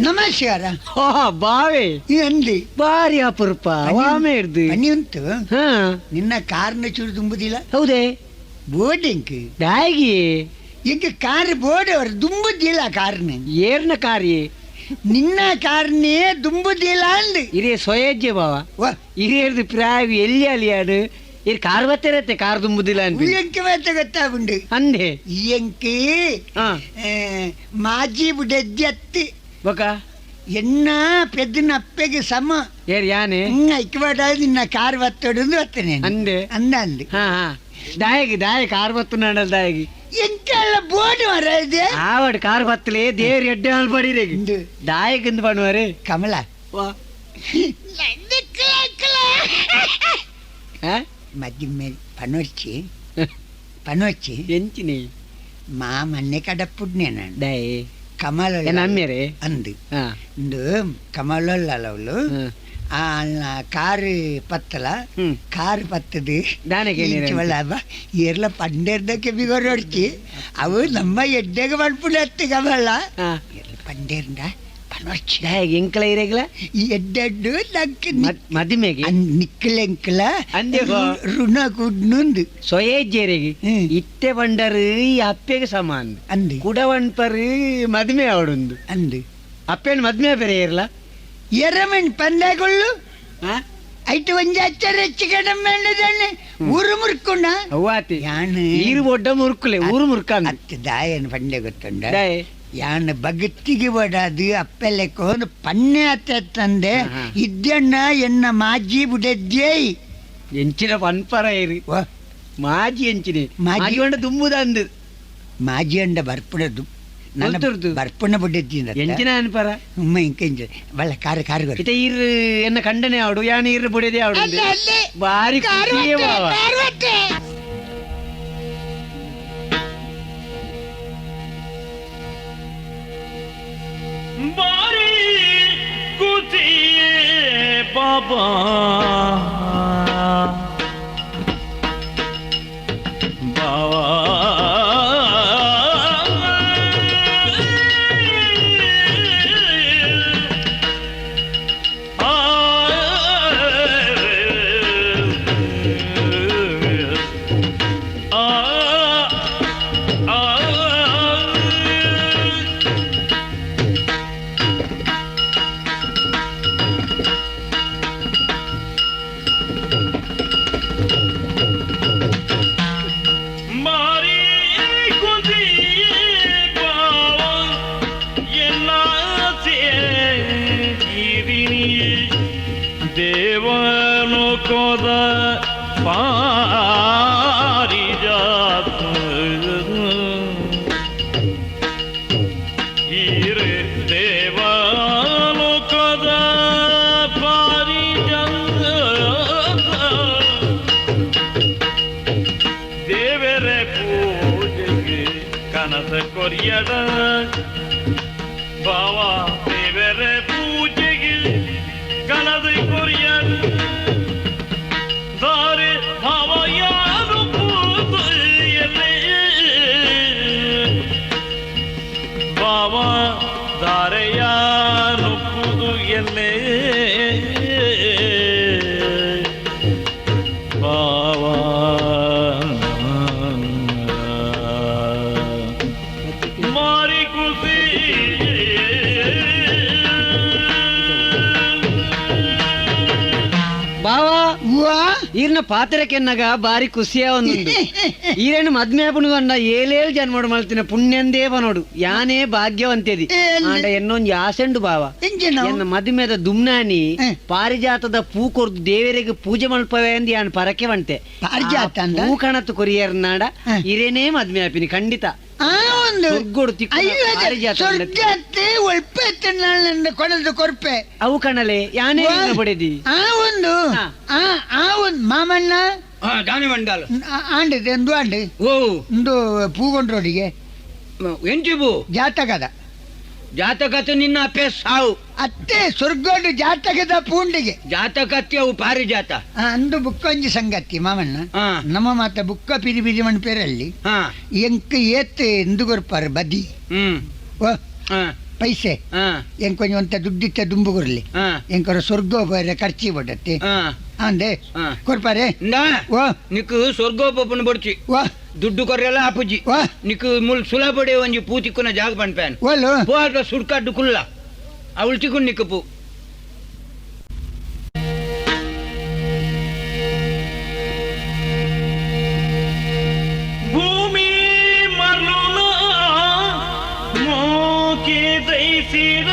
ನಮಸ್ಕಾರ. ಬಾವೆ ಅಂದಿ ಬಾರಿ ಅಪರೂಪ ವಾಮೆ ಹಿಡ್ದು ಮನಿ ಉಂಟು. ನಿನ್ನ ಕಾರ್ನ ಚೂರು ತುಂಬುದಿಲ್ಲ. ಹೌದೇ ಬೋರ್ಡಿಂಗ್ ದಾಗಿ ಈಗ ಕಾರ್ ಬೋರ್ಡ್ ಅವರು ದುಂಬುದಿಲ್ಲ ಕಾರ್ನ. ಏರ್ನ ಕಾರಿ ನಿನ್ನ ಕಾರ್ನೇ ದುಂಬುದಿಲ್ಲ ಅಂದು ಇರೇ ಸೊಯಜ್ಜೆ ಬಾವ ಹಿರಿಯರ್ದು ಪ್ರಾವಿ ಎಲ್ಲಿ ಅಲಿಯಾಡು ಇರ್ ಕಾರ್ ಬತ್ತಿರತ್ತೆ ಕಾರ್ ತುಂಬುದಿಲ್ಲ ಅಂತ ಎಂಕೆ ಮಾತ ಗೊತ್ತಾಗುಂಡು ಅಂದೆ ಎಂಕೆ ಮಾಜಿ ಬುಡೆಜ್ಜತ್ತಿ ಬೊಕ ಎನ್ನ ಪೆದ್ದಿನ ಅಪ್ಪೆಗೆ ಸಮ ಏರ್ ಯಾನೆ ಐಕ್ಬಾಡ ನಿನ್ನ ಕಾರ್ ಬತ್ತೋಡು ಬತ್ತನೆ ಅಂದೆ ಅಂದ ಅಂದೆ ಹಾ ಹಾ ದಾಯಗಿ ದಾಯ ಕಾರ್ ಬತ್ತು ನಾಡಲ್ ದಾಯಗಿ ಎಂಕೆಲ್ಲ ಬೋರ್ಡ್ ಮರ ಇದೆ ಆವಡ್ ಕಾರ್ ಬತ್ತಲೇ ದೇವ್ರ ಎಡ್ಡೆ ಹಾಲ್ ಬಡಿರೇಗಿ ದಾಯಕಿಂದ பண்ணுವಾರೆ ಕಮಲ ವಾ ಮದಿಮೆ ಪನೊಚ್ಚಿ ಪನೊಚ್ಚಿ ಎಂಚಿನಿ ಮಾಮನ್ನೆ ಕಡಪುಡ್ನೆ ನಾನು ದೈ ಕಮಲ ಎನ್ನ ಅಮ್ಮೆರೆ ಅಂದು ಹಾ ಇಂದು ಕಮಲೊಲ್ಲವಳು ಆ ಕಾರು ಪತ್ತಲ ಕಾರು ಪತ್ತದು ದಾನಕ್ಕೆ ಏರ್ಲ ಪಂಡೇರ್ದಕ್ಕೆ ಬಿಗೊರೊಡ್ಚಿ ಅವು ನಮ್ಮ ಎಡ್ಡೆಗೆ ಪಡ್ಪುಡತ್ತು ಕಮಲ ಏರ್ಲ ಪಂಡೇರ್ದ ಪನೊಚ್ಚಿ ದಾಯೆ ಎಂಕಲ ಇರೆಗ್ಲ ಈ ಎಡ್ಡೆಡ್ಡು ನಂಕ್ ಮದಿಮೆಗೆ ನಿಕ್ಕಲೆಂಕಲ ಅಂದೆ ಋಣ ಕುಡ್ನುಂದು ಸೊಯೇಜ್ಜೆರೆಗೆ ಇತ್ತೆ ಬಂಡರು ಈ ಅಪ್ಪೆಗೆ ಸಮಾನ ಅಂದು ಕುಡ ವಣ್ಪರು ಮದಿಮೆ ಅವಡುಂದು ಅಂದು ಅಪ್ಪೇನು ಮದ್ಮೆ ಬೇರೆ ಇರಲ್ಲ ಎರಮಣ್ ಪಂದೆಗೊಳ್ಳು ಐಟು ಒಂಜಿ ಅಚ್ಚರ ಹೆಚ್ಚು ಕಡಿಮೆ ಊರು ಮುರ್ಕುಣ ಅವ್ವಾತಿ ಯಾನು ಈರು ಬೊಡ್ಡ ಮುರ್ಕುಲೆ ಊರು ಮುರ್ಕಂದು ಅತ್ತು ದಾಯನ್ ಪಂಡೆ ಗೊತ್ತುಂಡ ದಾಯೆ ಯಾನ್ ಭಕ್ತಿಗೆ ಬಡದು ಅಪ್ಪೆಲೆಕ್ಕೋನು ಪನ್ನೆ ಅತ್ತಂದೆ ಇದ್ದಣ್ಣ ಎನ್ನ ಮಾಜಿ ಬುಡೆದ್ಯೈ ಎಂಚಿನ ಪನ್ಪರ ಇರು ಮಾಜಿ ಎಂಚಿನಿ ಮಾಜಿ ಹೊಂಡ ದುಂಬುದಂದು ಮಾಜಿ ಅಂಡ ಬರ್ಪುಣದು ನನ್ನ ಬರ್ಪುಣ ಬುಡೆದ್ದಿ ಎಂಚಿನ ಅನ್ಪರ ಉಮ್ಮ ಇಂಕೆಂಜ ಬಲ್ಲ ಕಾರು ಕಾರು ಇತ ಈರು ಎನ್ನ ಕಂಡನೆ ಆಡು ಯಾನ್ ಈರು ಬುಡೆದೆ ಆಡು ಬಾರಿ ಖುಷಿಯೇ ಬಾವ ಬಾರಿ ಕುತಿಯೇ ಬಾಬಾ ಬಾಬಾ ದೇವನು ಕೋದ ಪಾರಿಜಾತ ಈರೆ ದೇವನು ಕೋದ ಪಾರಿಜಾತ ದೇವರ ಪೂಜೆಗೆ ಕನಸ ಕೊರಿಯಡ ಬಾವಾ ದೇವರ ಪೂಜೆಗೆ ಕನದ ಕೊರಿಯಡ ದಾರೆ ಭಾವ ಯಾರು ಪೂಜೆಯಲ್ಲೇ ಬಾವ ದಾರೆ ಯಾರು ಪೂಜೆಯಲ್ಲೇ ಬಾವಾ ಮಾರಿ ಖುಷಿ ಬಾವಾ ಈರ್ನ ಪಾತ್ರಕ್ಕೆನ್ನಗ ಬಾರಿ ಖುಷಿಯ ಒಂದುಂಡು ಈರೇನು ಮದ್ಮೆ ಆಪುಣು ಅಂಡ ಏಲೇಳು ಜನ್ಮಡು ಮಲ್ತಿನ ಪುಣ್ಯಂದೇ ಬನೋಡು ಯಾನೇ ಭಾಗ್ಯವಂತೇದಿ ಆಂಡ ಎನ್ನೊಂಜಿ ಆಸೆಂಡು ಬಾವ ಎನ್ನ ಮದುಮೆದ ದುಮ್ನಾನಿ ಪಾರಿಜಾತದ ಪೂ ಕೊರ್ದು ದೇವರಿಗೆ ಪೂಜೆ ಮಲ್ಪವೆ ಅಂದ್ ಯಾನ್ ಪರಕೆ వంటే ಪಾರಿಜಾತ ಅಂದ? ಪೂ ಕಣತ್ತು ಕೊರಿಯರ್ನಾಡ ಇರೇನೇ ಮದ್ಮೆ ಆಪಿನಿ ಖಂಡಿತ ಆ ಒಂದು ಸ್ವರ್ಗೋಡು ತಿಕ್ಕುನ ಅಯ್ಯೋ ಪಾರಿಜಾತ ಸ್ವರ್ಗತ್ತೆ ಒಳ್ಪೆ ನನ್ನ ಕೊಡದು ಕೊರ್ಪೆ ಅವು ಕಣಲೆ ಯಾನೇ ಇರ್ನ ಬಡೆದಿ ಆ ಒಂದು ಆ ಆ ಒಂದು ಮಾಮಣ್ಣ ದಾನಿ ಮಂಡಲ ಆಂಡಿದೆ ಒಂದು ಆಂಡು ಓ ಒಂದು ಪೂಗೊಂಡ್ರೋಡಿಗೆ ಎಂಚಿ ಪೂ ಜಾತಕದ ಜಾತಕತ್ತು ನಿನ್ನ ಅಪ್ಪೆ ಸಾವು ಅತ್ತೆ ಸ್ವರ್ಗೋಡು ಜಾತಕದ ಪೂಂಡಿಗೆ ಜಾತಕತ್ತೆ ಅವು ಪಾರಿಜಾತ ಅಂದು ಬುಕ್ಕೊಂಜಿ ಸಂಗತಿ ಮಾಮಣ್ಣ ನಮ್ಮ ಮಾತ ಬುಕ್ಕ ಪಿರಿ ಪಿರಿ ಮಣ್ ಪೇರಲ್ಲಿ ಎಂಕ್ ಏತ್ ಎಂದು ಕೊರ್ಪಾರು ಬದಿ ಓ ಪೈಸೆ ಎಂಕೊಂಜ ಒಂತ ದುಡ್ಡಿತ್ತ ದುಂಬು ಕೊರ್ಲಿ ಎಂಕೊರ ಸ್ವರ್ಗ ಹೋರೆ ಖರ್ಚಿ ಬಡತ್ತೆ ಅಂದೆ ಕೊರ್ಪಾರೆ ಓ ನಿಕ್ಕು ಸ್ವರ್ಗೋಪನ ಬಡ್ಚಿ ಓ ದುಡ್ಡು ಕೊರ್ರೆಲ್ಲ ಆಪುಜಿ ಓ ನಿಕ್ಕು ಮುಲ್ ಸುಲಭಡೆ ಒಂಜಿ ಪೂ ತಿಕ್ಕುನ ಜಾಗ ಪನ್ಪ್ಯಾನ್ ಓಲು ಪೋ ಅಲ್ಪ ಸುಡ್ಕಾಡ್ಡು ಕುಲ್ಲ ಅವಳು ತಿಕ್ಕು ನಿಕ್ಕು ಪೂ ಭೂಮಿ ಮರುಣ ಮೋಕೆ ದೈಸಿರ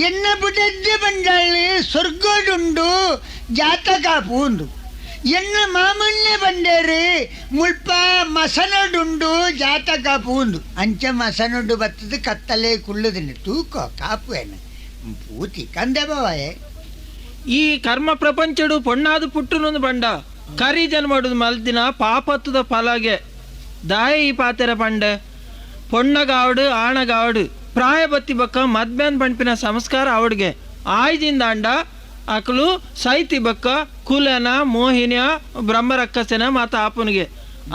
ಎನ್ನ ಬುಡದ್ದೆ ಬಂದಾಳು ಸ್ವರ್ಗಡುಂಡು ಜಾತಕ ಪೂಂದು ಎನ್ನ ಮಾಮನ್ನೇ ಬಂಡೇರು ಮುಲ್ಪ ಮಸನಡುಂಡು ಜಾತಕ ಪೂಂದು ಅಂಚ ಮಸನಡು ಬತ್ತದು ಕತ್ತಲೆ ಕುಳ್ಳುದಿನ ತೂಕೋ ಕಾಪು ಏನು ಪೂತಿ ಕಂದೆ ಬಾವಾಯೆ. ಈ ಕರ್ಮ ಪ್ರಪಂಚಡು ಪೊಣ್ಣಾದು ಪುಟ್ಟುನೊಂದು ಬಂಡ ಕರಿ ಜನ್ಮಡು ಮಲ್ದಿನ ಪಾಪತ್ತದ ಫಲಗೆ ದಾಯ ಈ ಪಾತೆರ ಪಂಡೆ ಪೊಣ್ಣಗಾವಡು ಆಣಗಾವಡು ಪ್ರಾಯ ಬತ್ತಿ ಬಕ್ಕ ಮದ್ಮ್ಯಾನ್ ಪಂಪಿನ ಸಂಸ್ಕಾರ ಅವಡ್ಗೆ ಆಯ್ದಿಂದಾಂಡ ಅಕಲು ಸೈತಿ ಬಕ್ಕ ಕುಲನ ಮೋಹಿನಿಯ ಬ್ರಹ್ಮರಕ್ಕಸನ ಮಾತ ಆಪನಿಗೆ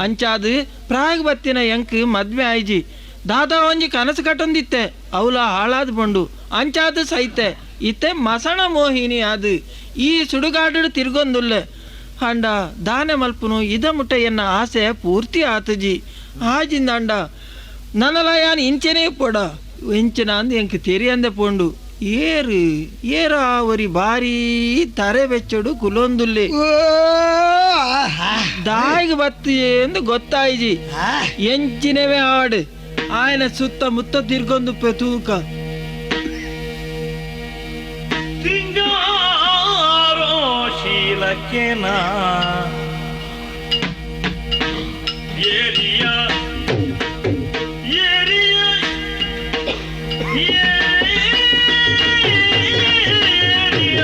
ಅಂಚಾದು ಪ್ರಾಯ ಬತ್ತಿನ ಎಂಕ್ ಮದ್ವೆ ಆಯ್ಜಿ ದಾದಾ ಒಂಜಿ ಕನಸು ಕಟ್ಟೊಂದಿತ್ತೆ ಅವಲ ಹಾಳಾದ ಬಂಡು ಅಂಚಾದು ಸೈತೆ ಇತ್ತೆ ಮಸಣ ಮೋಹಿನಿ ಅದು ಈ ಸುಡುಗಾಡು ತಿರ್ಗೊಂದುಲ್ಲೆ ಅಂಡ ದಾನೆ ಮಲ್ಪುನು ಇದ ಮುಟ್ಟ ಎನ್ನ ಆಸೆ ಪೂರ್ತಿ ಆತಜಿ ಆಜಿಂದ ಅಂಡ ನನ್ನಲ ಯಾನ್ ಇಂಚನೇ ಪೋಡ ಇಂಚಿನ ಅಂದ್ ಎಂಕ್ ತೆರಿಯಂದೆ ಪೋಂಡು ಏರು ಏರ ಒರಿ ಬಾರಿ ತರೆ ಬೆಚ್ಚಡು ಕುಲೊಂದುಲ್ಲೆ ಓ ಆಹಾ. ದಾಯಿಗೆ ಬತ್ತಿ ಎಂದು ಗೊತ್ತಾಯ್ಜಿ ಆ, ಎಂಚಿನವೇ ಆಡು ಆಯನ ಸುತ್ತ ಮುತ್ತ ತಿರ್ಗೊಂದು ತೂಕ ಸಿಂಗಾರೋ ಶೀಲಕ್ಕೆನ ಏರಿಯ ಏರಿಯ ಏರಿಯ ಏರಿಯ.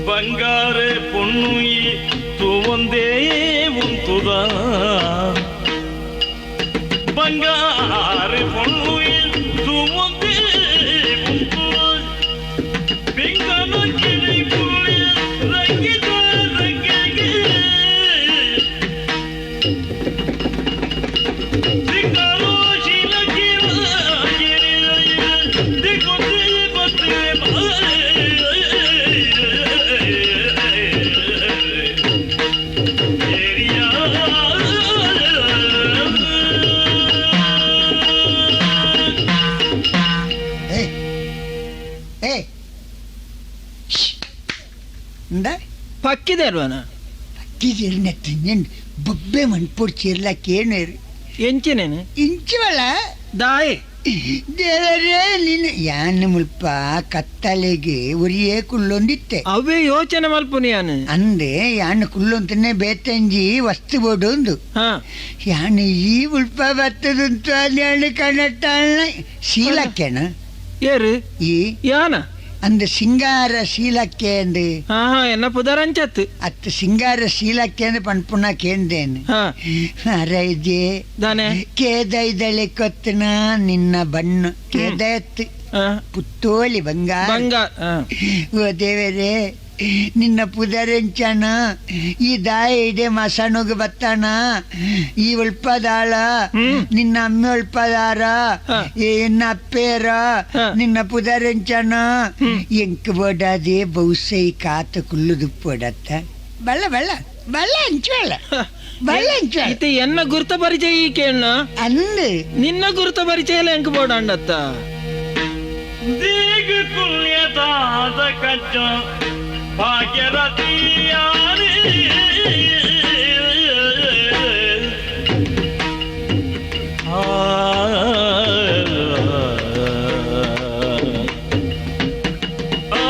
ಬಂಗಾರ ಪೊಣ್ಣು ತೂವಂದೇ ಉಂತುದ ಬಂಗಾರ ಪೊಣ್ಣು ತೂವಂದೇ ಉಂತುದ ಪಿಂಗನ ಕಿವಿ ಕುಳ್ಳಿ ರಂಗಿದ ರಂಗಿಗೆ ಸಿಂಗಾರೋ ಶೀಲಕ್ಕೆ ದಿಕ್ಕೊಂದೇ ಬತ್ತೆ ಏ ಏ ಶ್ಶ್. ಇಂದ ಪಕ್ಕಿದೆ ಅಲ್ವನ ಅಕ್ಕಿ ನೆಟ್ಟು ಬೊಬ್ಬೆ ಮಣ್ಪುಡ್ ಚೀರ್ಲಕ್ಕೆ ಏನು ಎಂಚಿನೇನು ಇಂಚುವಳ ದಾಯಿ ದೇವರೇ ನೀನು ಯಾನ್ ಮುಲ್ಪ ಕತ್ತಲೆಗೆ ಉರಿಯೇ ಕುಳ್ಳೊಂದಿತ್ತೆ ಅವೇ ಯೋಚನೆ ಮಲ್ಪುನಿ ಯಾನು ಅಂದೆ ಯಾನ್ ಕುಳ್ಳೊಂತನೆ ಬೇತಂಜಿ ವಸ್ತು ಬೋಡೊಂದು ಹಾ ಯಾನ್ ಈ ಉಲ್ಪ ಬತ್ತದಂತ ಯಾನು ಕಣಟ್ಟಾಣ ಶೀಲಕ್ಕೆನ ಏರು ಈ ಯಾನ ಅಂದ ಸಿಂಗಾರ ಶೀಲಕ್ಕೆ ಅಂದು ಹಾ ಹಾ ಎನ್ನ ಪುದರಂಚತ್ತು ಅತ್ತ ಸಿಂಗಾರ ಶೀಲಕ್ಕೆ ಅಂದ್ ಪಣ್ಪುಣ ಕೇಂದೇನು ಹಾ ಅರೈಜೆ ದಾನೆ ಕೇದೈದಳೆ ಕೊತ್ತನ ನಿನ್ನ ಬಣ್ಣ ಕೇದಯತ್ತು ಹಾ, ಪುತ್ತೋಲಿ ಬಂಗಾರ ಬಂಗಾರ ಹಾ. ಓ ದೇವರೇ ನಿನ್ನ ಪುದರೆಂಚನ ಈ ದಾಯ ಇಡೆ ಮಸಣುಗ್ ಬತ್ತಾನ ಈ ಉಳ್ಪದಾಳ ನಿನ್ನ ಅಮ್ಮೆ ಉಳ್ಪದಾರ ಹಾ. ಎನ್ನ ಅಪ್ಪೇರ ಹಾ. ನಿನ್ನ ಪುದರೆಂಚನ ಎಂಕ್ ಬೋಡಾದೆ ಬಹುಸೈ ಕಾತ ಕುಳ್ಳುದು ಪೋಡತ್ತ ಬಳ್ಳ ಬಳ್ಳ ಬಳ್ಳ ಅಂಚುವಳ ಬಳ್ಳ ಅಂಚುವಳ ಇತ್ತೆ ಎನ್ನ ಗುರ್ತ ಪರಿಚಯ ಈ ಕೇಳ್ನ ಅಂದು ನಿನ್ನ ಗುರ್ತ ಪರಿಚಯ ಎಲ್ಲ ಎಂಕ್ ಬೋಡ ಅಂಡತ್ತ ದಿಗ್ ಪುಣ್ಯದಾದ ಕಚ್ಚ ಭಾಗ್ಯರತಿಯಾರಿ ಆ ಆ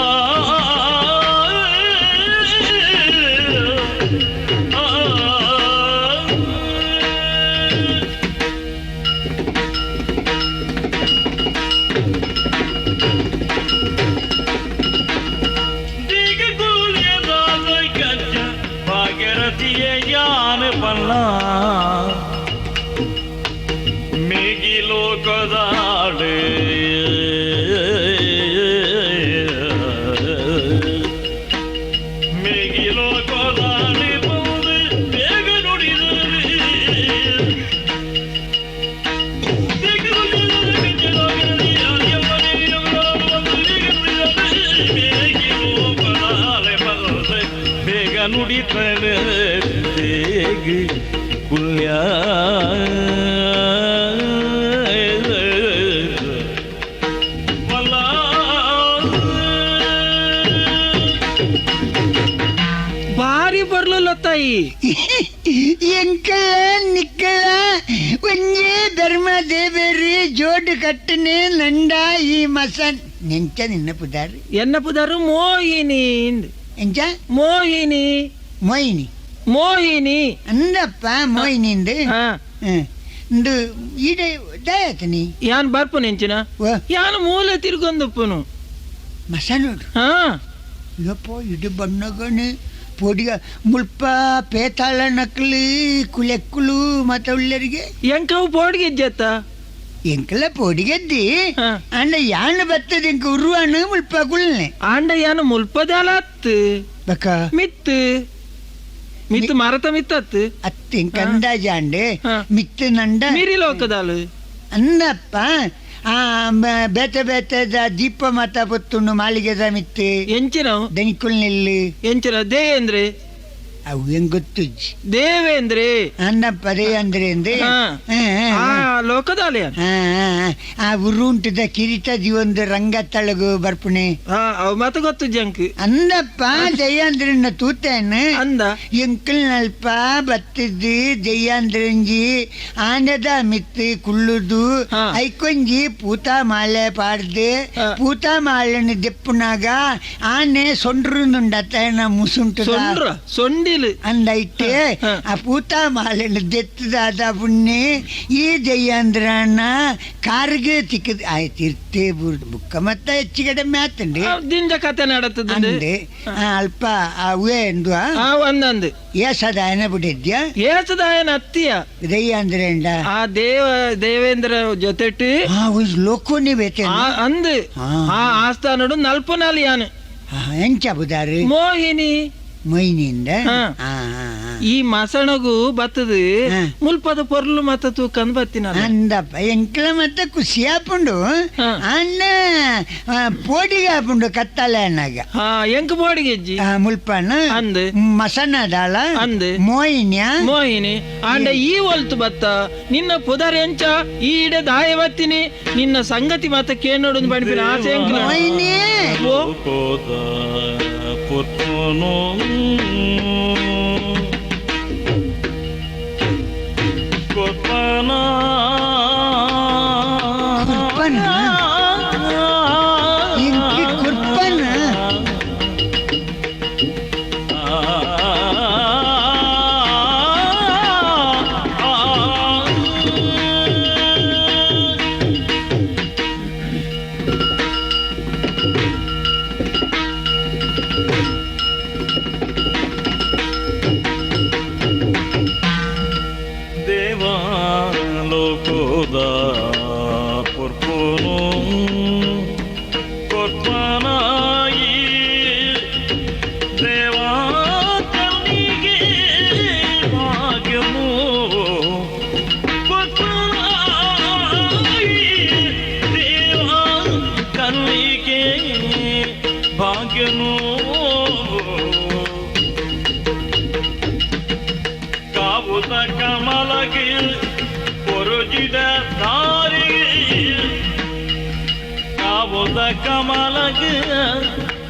ಯಾನ ಪಲ್ಲ ಮೇಗಿ ಲೋಕದಾಡೆ. ನುಡಿತನ ಕುಲ್ಯ ಬಾರಿ ಬರ್ಲುಲ್ಲ ತಾಯಿ. ಎಂಕಲ ನಿಕ್ಕಲ ಒಂಜೇ ಧರ್ಮ ದೇವೇರಿ ಜೋಡು ಕಟ್ಟನೆ ನಂಡ ಈ ಮಸನ್ ನೆಂಚ ನಿನ್ನ ಪುದಾರು? ಎನ್ನ ಪುದಾರು ಮೋಹಿನಿ. ಎಂಚ? ಮೋಹಿನಿ. ಮೋಹಿನಿ? ಮೋಹಿನಿ. ಅಂದಪ್ಪ, ಮೋಹಿನಿಂದು. ಇಂದು ಈಡೆ ದಯತನಿ. ಯಾನ್ ಬರ್ಪುನ ಎಂಚಿನ? ಯಾನ್ ಮೂಲೆ ತಿರ್ಗೊಂದುಪ್ಪುನು. ಮಸನೋಡು? ಹಾ. ಯಪ್ಪ, ಇದು ಬಣ್ಣಗಣೆ ಪೊಡಿಗ ಮುಲ್ಪ ಪೇತಾಳ ನಕಲಿ ಕುಲೆಕ್ಕುಲು ಮತ್ತ ಉಳ್ಳರಿಗೆ. ಎಂಕವು ಪೋಡಿಗೆಜ್ಜತ್ತ? ಎಂಕಲ ಪೊಡಿಗೆದ್ದಿ. ಅಂಡ ಯಾನ್ ಬತ್ತದ ಎಂಕ ಉರುವಾನು ಮುಲ್ಪ ಕುಲ್ನೆ. ಆಂಡ ಯಾನು ಮುಲ್ಪದಾಲ ಅತ್ತು. ಬಕ? ಮಿತ್ತು ಮಿತ್ತು ಮರತ ಮಿತ್ತತ್ತು. ಅತ್ತು, ಎಂಕ ಅಂದಾಜಾಂಡೆ. ಮಿತ್ತು ನಂಡ ಮಿರಿ ಲೋಕದಾಲು. ಅಂದಪ್ಪ, ಆ ಬೇತೆ ಬೇತೆದ ದೀಪ ಮತ ಪೊತ್ತುಂಡು ಮಾಳಿಗೆದ ಮಿತ್ತು. ಎಂಚಿನವು? ದನಿಕುಲ್ ನಿಲ್ಲು. ಎಂಚಿನ ದೇವೇಂದ್ರೆ? ಅವು ಹೆಂಗ್ ಗೊತ್ತುಜ್ಜಿ. ದೇವೇಂದ್ರೆ. ಅಂದಪ್ಪ, ಅದೇ ಅಂದ್ರೆ ಅಂದೆ. ಆ ಲೋಕದಾಲ. ಆ ಉರುಂಟದ ಕಿರೀಟ ದಿವೊಂದು ರಂಗ ತಳಗು ಬರ್ಪುಣೆ. ಅವು ಮತ ಗೊತ್ತು ಜಂಕ್. ಅಂದಪ್ಪ, ಜಯಾಂದ್ರನ್ನ ತೂತೇನು. ಅಂದ. ಎಂಕಲ್ ನಲ್ಪ ಬತ್ತಿದ್ದು ಜಯ್ಯಾಂದ್ರಂಜಿ ಆನೆದ ಮಿತ್ತು ಕುಳ್ಳುದು. ಐಕೊಂಜಿ ಪೂತ ಮಾಲೆ ಪಾಡ್ದು. ಪೂತ ಮಾಲೆನ ದೆಪ್ಪುನಾಗ ಆನೆ ಸೊಂಡ್ರುಂದುಂಡತ್ತ ಮುಸುಂಟು. ಸೊಂಡ್ರ ಸೊಂಡಿಲು. ಅಂದೈತೆ. ಆ ಪೂತ ಮಾಲೆನ ದೆತ್ತದಾದ ಪುಣ್ಯ ಈ ಜಯ್ಯಾಂದ್ರಣ್ಣ ಕಾರ್ಗೆ ತಿಕ್ಕದ ಆಯ್ತು ಇರ್ತೇ ಬುರ್ದು ಬುಕ್ಕ ಮತ್ತ ಹೆಚ್ಚು ಕಡಿಮೆ ಆತಂಡಿ. ದಿಂಜ ಕತೆ ನಡತದ. ಅಂದೆ ಅಲ್ಪ ಅವೇ ಅಂದು. ಒಂದಂದು. ಏಸದಾಯನ ಬಿಟ್ಟಿದ್ಯಾ? ಏಸದಾಯನ ಅತ್ತಿಯ. ದಯ್ಯಾಂದ್ರೇಂಡ? ಆ ದೇವೇಂದ್ರ ಜೊತೆಟ್. ಲೋಕೋನಿ ಬೇತೆ. ಅಂದು. ಆ ಆಸ್ಥಾನಡು ನಲ್ಪನಾಲಿ ಯಾನು. ಎಂಚ ಬುದಾರು? ಮೋಹಿನಿ. ಮೊಯ್ನಿಂದ. ಈ ಮಸಣಗು ಬತ್ತದ ಮುಲ್ಪದ ಪೊರ್ಲು ಮತ್ತ ತೂಕಂದ್ ಬತ್ತಿನ. ಅಂದಪ್ಪ, ಎಂಕ್ಲ ಮತ್ತ ಖುಷಿ ಆಪುಂಡು. ಅನ್ನ ಪೋಡಿಗೆ ಆಪುಂಡು ಕತ್ತಲೆ ಅನ್ನಾಗ. ಎಂಕ್ ಪೋಡಿಗೆ ಅಜ್ಜಿ. ಮುಲ್ಪನ. ಅಂದ್. ಮಸಣದಾಳ. ಅಂದ್. ಮೋಹಿನ್ಯ. ಮೋಹಿನಿ. ಆಂಡ ಈ ಒಲ್ತು ಬತ್ತ ನಿನ್ನ ಪುದರ್ ಎಂಚ? ಈ ಇಡೆ ದಾಯ ಬತ್ತಿನಿ ನಿನ್ನ ಸಂಗತಿ ಮತ್ತ ಕೇನೋಡು ಬಣಿಪಿನ ಆಸೆ ಎಂಕ್ಲ. ಮೋಹಿನಿ. ಪುರ್ಪುನು ಕೊರ್ಪನ. ಕುರ್ಪನ? ಇಂಕಿ ಕುರ್ಪನ? ದೇವಾಲೋಕದ ಪುರ್ಪುನು ಕೊರ್ಪನಾಯಿ ದೇವಾ ಕನ್ನಿಗೆ ಭಾಗ್ಯನು ಕೊರ್ಪನಾಯಿ ದೇವಾ ಕನ್ನಿಗೆ ಭಾಗ್ಯನು ಕಾವುತ ಕಮಲಗೆ ಪೊರುಜಿದ ದಾರಿಗೆ ಕಾವುತ ಕಮಲಗೆ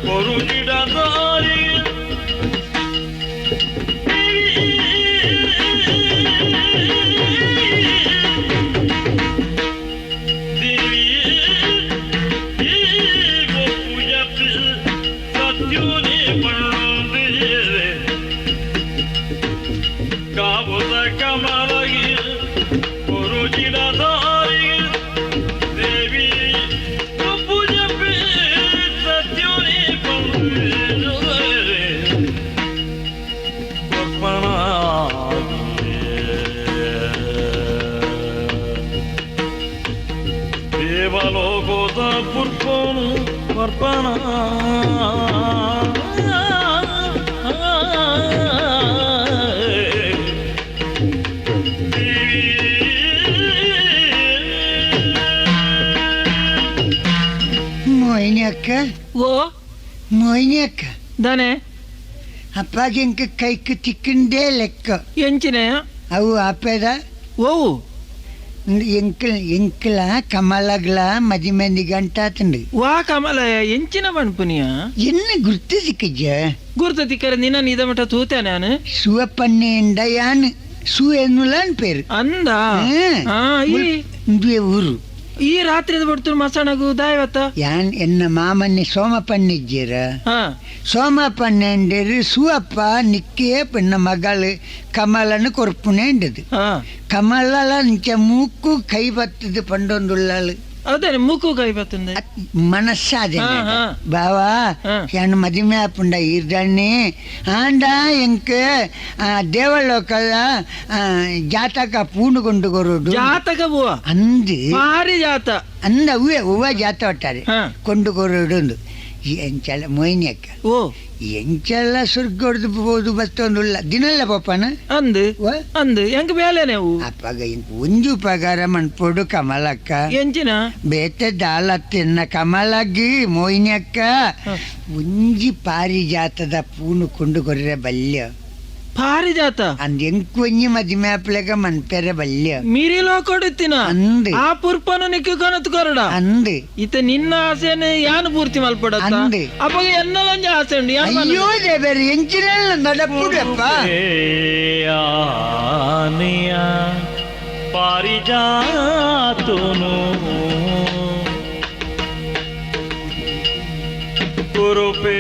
ಪೊರುಜಿದ ದಾರಿಗೆ ದೇವಿ ಸತ್ಯೋನೇ ಬಂದಿದೆ ಕಾವುತ ಕಮಲಗಿ ಪೊರುಜಿದ ದಾರಿಗೆ ದೇವಿ ಪೂಜೆ ಸತ್ಯೋನೇ ಬಂದಿದೆ ದೇವಲೋಕದ ಪುರ್ಪೋನು ಪರ್ಪಣ. ಮೋಹಿನಿ ಅಕ್ಕ. ಓ. ಮೋಹಿನಿ ಅಕ್ಕ. ದಾನೆ? ಅಪ್ಪಾಗ ಎಂಕ ಕೈಕ್ ತಿಕ್ಕಂದೇ ಲೆಕ್ಕ. ಎಂಚಿನ? ಅವು ಅಪ್ಪದ. ಓ ಎಂಕಲ್ ಎಂಕಲ ಕಮಲಗ್ಲ ಮದಿಮೆ ನಿಗಂಟಾತಂಡು. ವಾ ಕಮಲ ಎಂಚಿನ ಪಣ್ಪುನಿಯ? ಎನ್ನ ಗುರ್ತು ಸಿಕ್ಕಿಜ್ಜ? ಗುರ್ತು ತಿಕ್ಕರೆ ನಿನ್ನ ನಿದ ಮಟ್ಟ ತೂತೆ ನಾನು. ಸುವಪನ್ನೆ ಯಾನ್ ಸು ಎನ್ನುಲಾನ್ ಪೇರು. ಅಂದ ಇಂದುವೆ ಊರು. ಈ ರಾತ್ರಿ ಬಿಡ್ತು ಮಸಣಗು ದಾಯವತ್ತ. ಯಾನ್ ಎನ್ನ ಮಾಮನ್ನೆ ಸೋಮಪನ್ನಿಜ್ಜೀರ. ಸೋಮಪನ್ನೆಂಡರು ಸುವಪ್ಪ ನಿಕ್ಕೇ ಪೆಣ್ಣ ಮಗಳು ಕಮಲನು ಕೊರ್ಪುನೇಂಡದು. ಕಮಲಲ ನಿಂಚ ಮೂಕು ಕೈ ಬತ್ತದು ಪಂಡೊಂದುಳ್ಳಾಳು. ಅದೇ ಮೂಕು ಕೈ ಬತ್ತಂದೆ ಮನಸ್ಸಾದೆ ಬಾವಾ ಯಾನ್ ಮದಿಮೆ ಆಪುಂಡ ಈರ್ದಣ್ಣಿ ಆಂಡ ಎಂಕ್ ದೇವಲೋಕದ ಜಾತಕ ಪೂಣು ಕೊಂಡು ಕೊರಡು. ಜಾತಕ ಬುವ ಅಂದು ಪಾರಿಜಾತ ಅಂದ ಹೂವೆ ಹೂವ ಜಾತ ಒಟ್ಟಾರೆ ಕೊಂಡು ಕೊರಡು. ಎಂಚಲ ಮೋಹಿನಿ ಅಕ್ಕ ಓ ಎಂಚೆಲ್ಲ ಸುರ್ಗೊಡ್ದು ಪೋದು ಬತ್ತೊಂದುಲ್ಲ ದಿನಲ್ಲ ಪೋಪನ ಅಂದು ಅಂದು ಎಂಕ್ ಬೇಲೆನೆ ಅವು. ಅಪ್ಪಗ ಇಂಕ್ ಒಂಜು ಪಗಾರ ಮನ್ಪೊಡು ಕಮಲಕ್ಕ. ಎಂಚಿನ? ಬೇತೆ ದಾಲ ತಿನ್ನ ಕಮಲಗ್ ಮೋಹಿನಿ ಅಕ್ಕ ಒಂಜಿ ಪಾರಿಜಾತದ ಪೂನು ಕೊಂಡು ಕೊರ್ರೆ ಬಲ್ಯ. ಪಾರಿಜಾತ ಅಂದ್ ಎಂಕ್ ಒಂಜಿ ಮದಿಮೆ ಆಪ್ಲೆಗ ಮನ್ಪೆರೆ ಬಲ್ಯ. ಮಿರಿಲೋ ಕೊಡುತ್ತಿನ ಅಂದು ಆ ಪುರ್ಪನು ನಿಕ್ಕು ಕನತ್ ಕೊರಡ ಅಂದು. ಇತ ನಿನ್ನ ಆಸೆನ ಯಾನು ಪೂರ್ತಿ ಮಲ್ಪಡತ್ತ ಅಂದು. ಅಪ್ಪಗ ಎನ್ನಲೊಂಜಿ ಆಸೆ ಉಂಡು. ಅಯ್ಯೋ ದೇವರೇ ಎಂಚಿನೆಲ್ಲ ನಡಪುಡಪ್ಪ. ಪಾರಿಜಾತನು ಕುರುಪೇ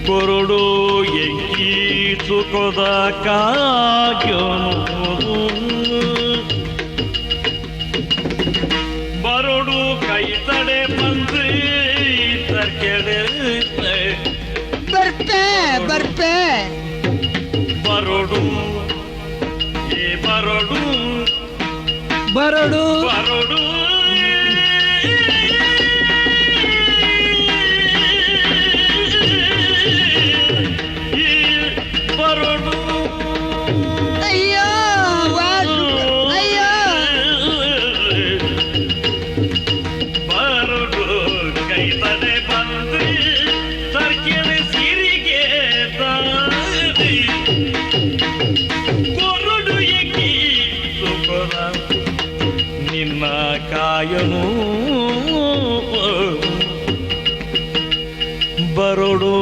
ಕೊರಡು ಎಕ್ಕಿ ಸುಖದ ಕಾಗ್ಯೋನು ಬರಡು ಕೈ ತಡೆ ಬಂದು ತರ್ಕೆಡೆ ಬರ್ಪೆ ಬರ್ಪೆ ಬರಡು ಏ ಬರಡು ಬರಡು ಬರಡು ಅಯ್ಯೋ ಅಯ್ಯೋ ಬರಡು ಕೈ ತಡೆ ಬಂದು ತರ್ಕೆಡೆ ಸಿರಿಗೆ ಕೊರಡು ಎಕ್ಕಿ ಸುಖದ ನಿನ್ನ ಕಾಯನು ಬರಡು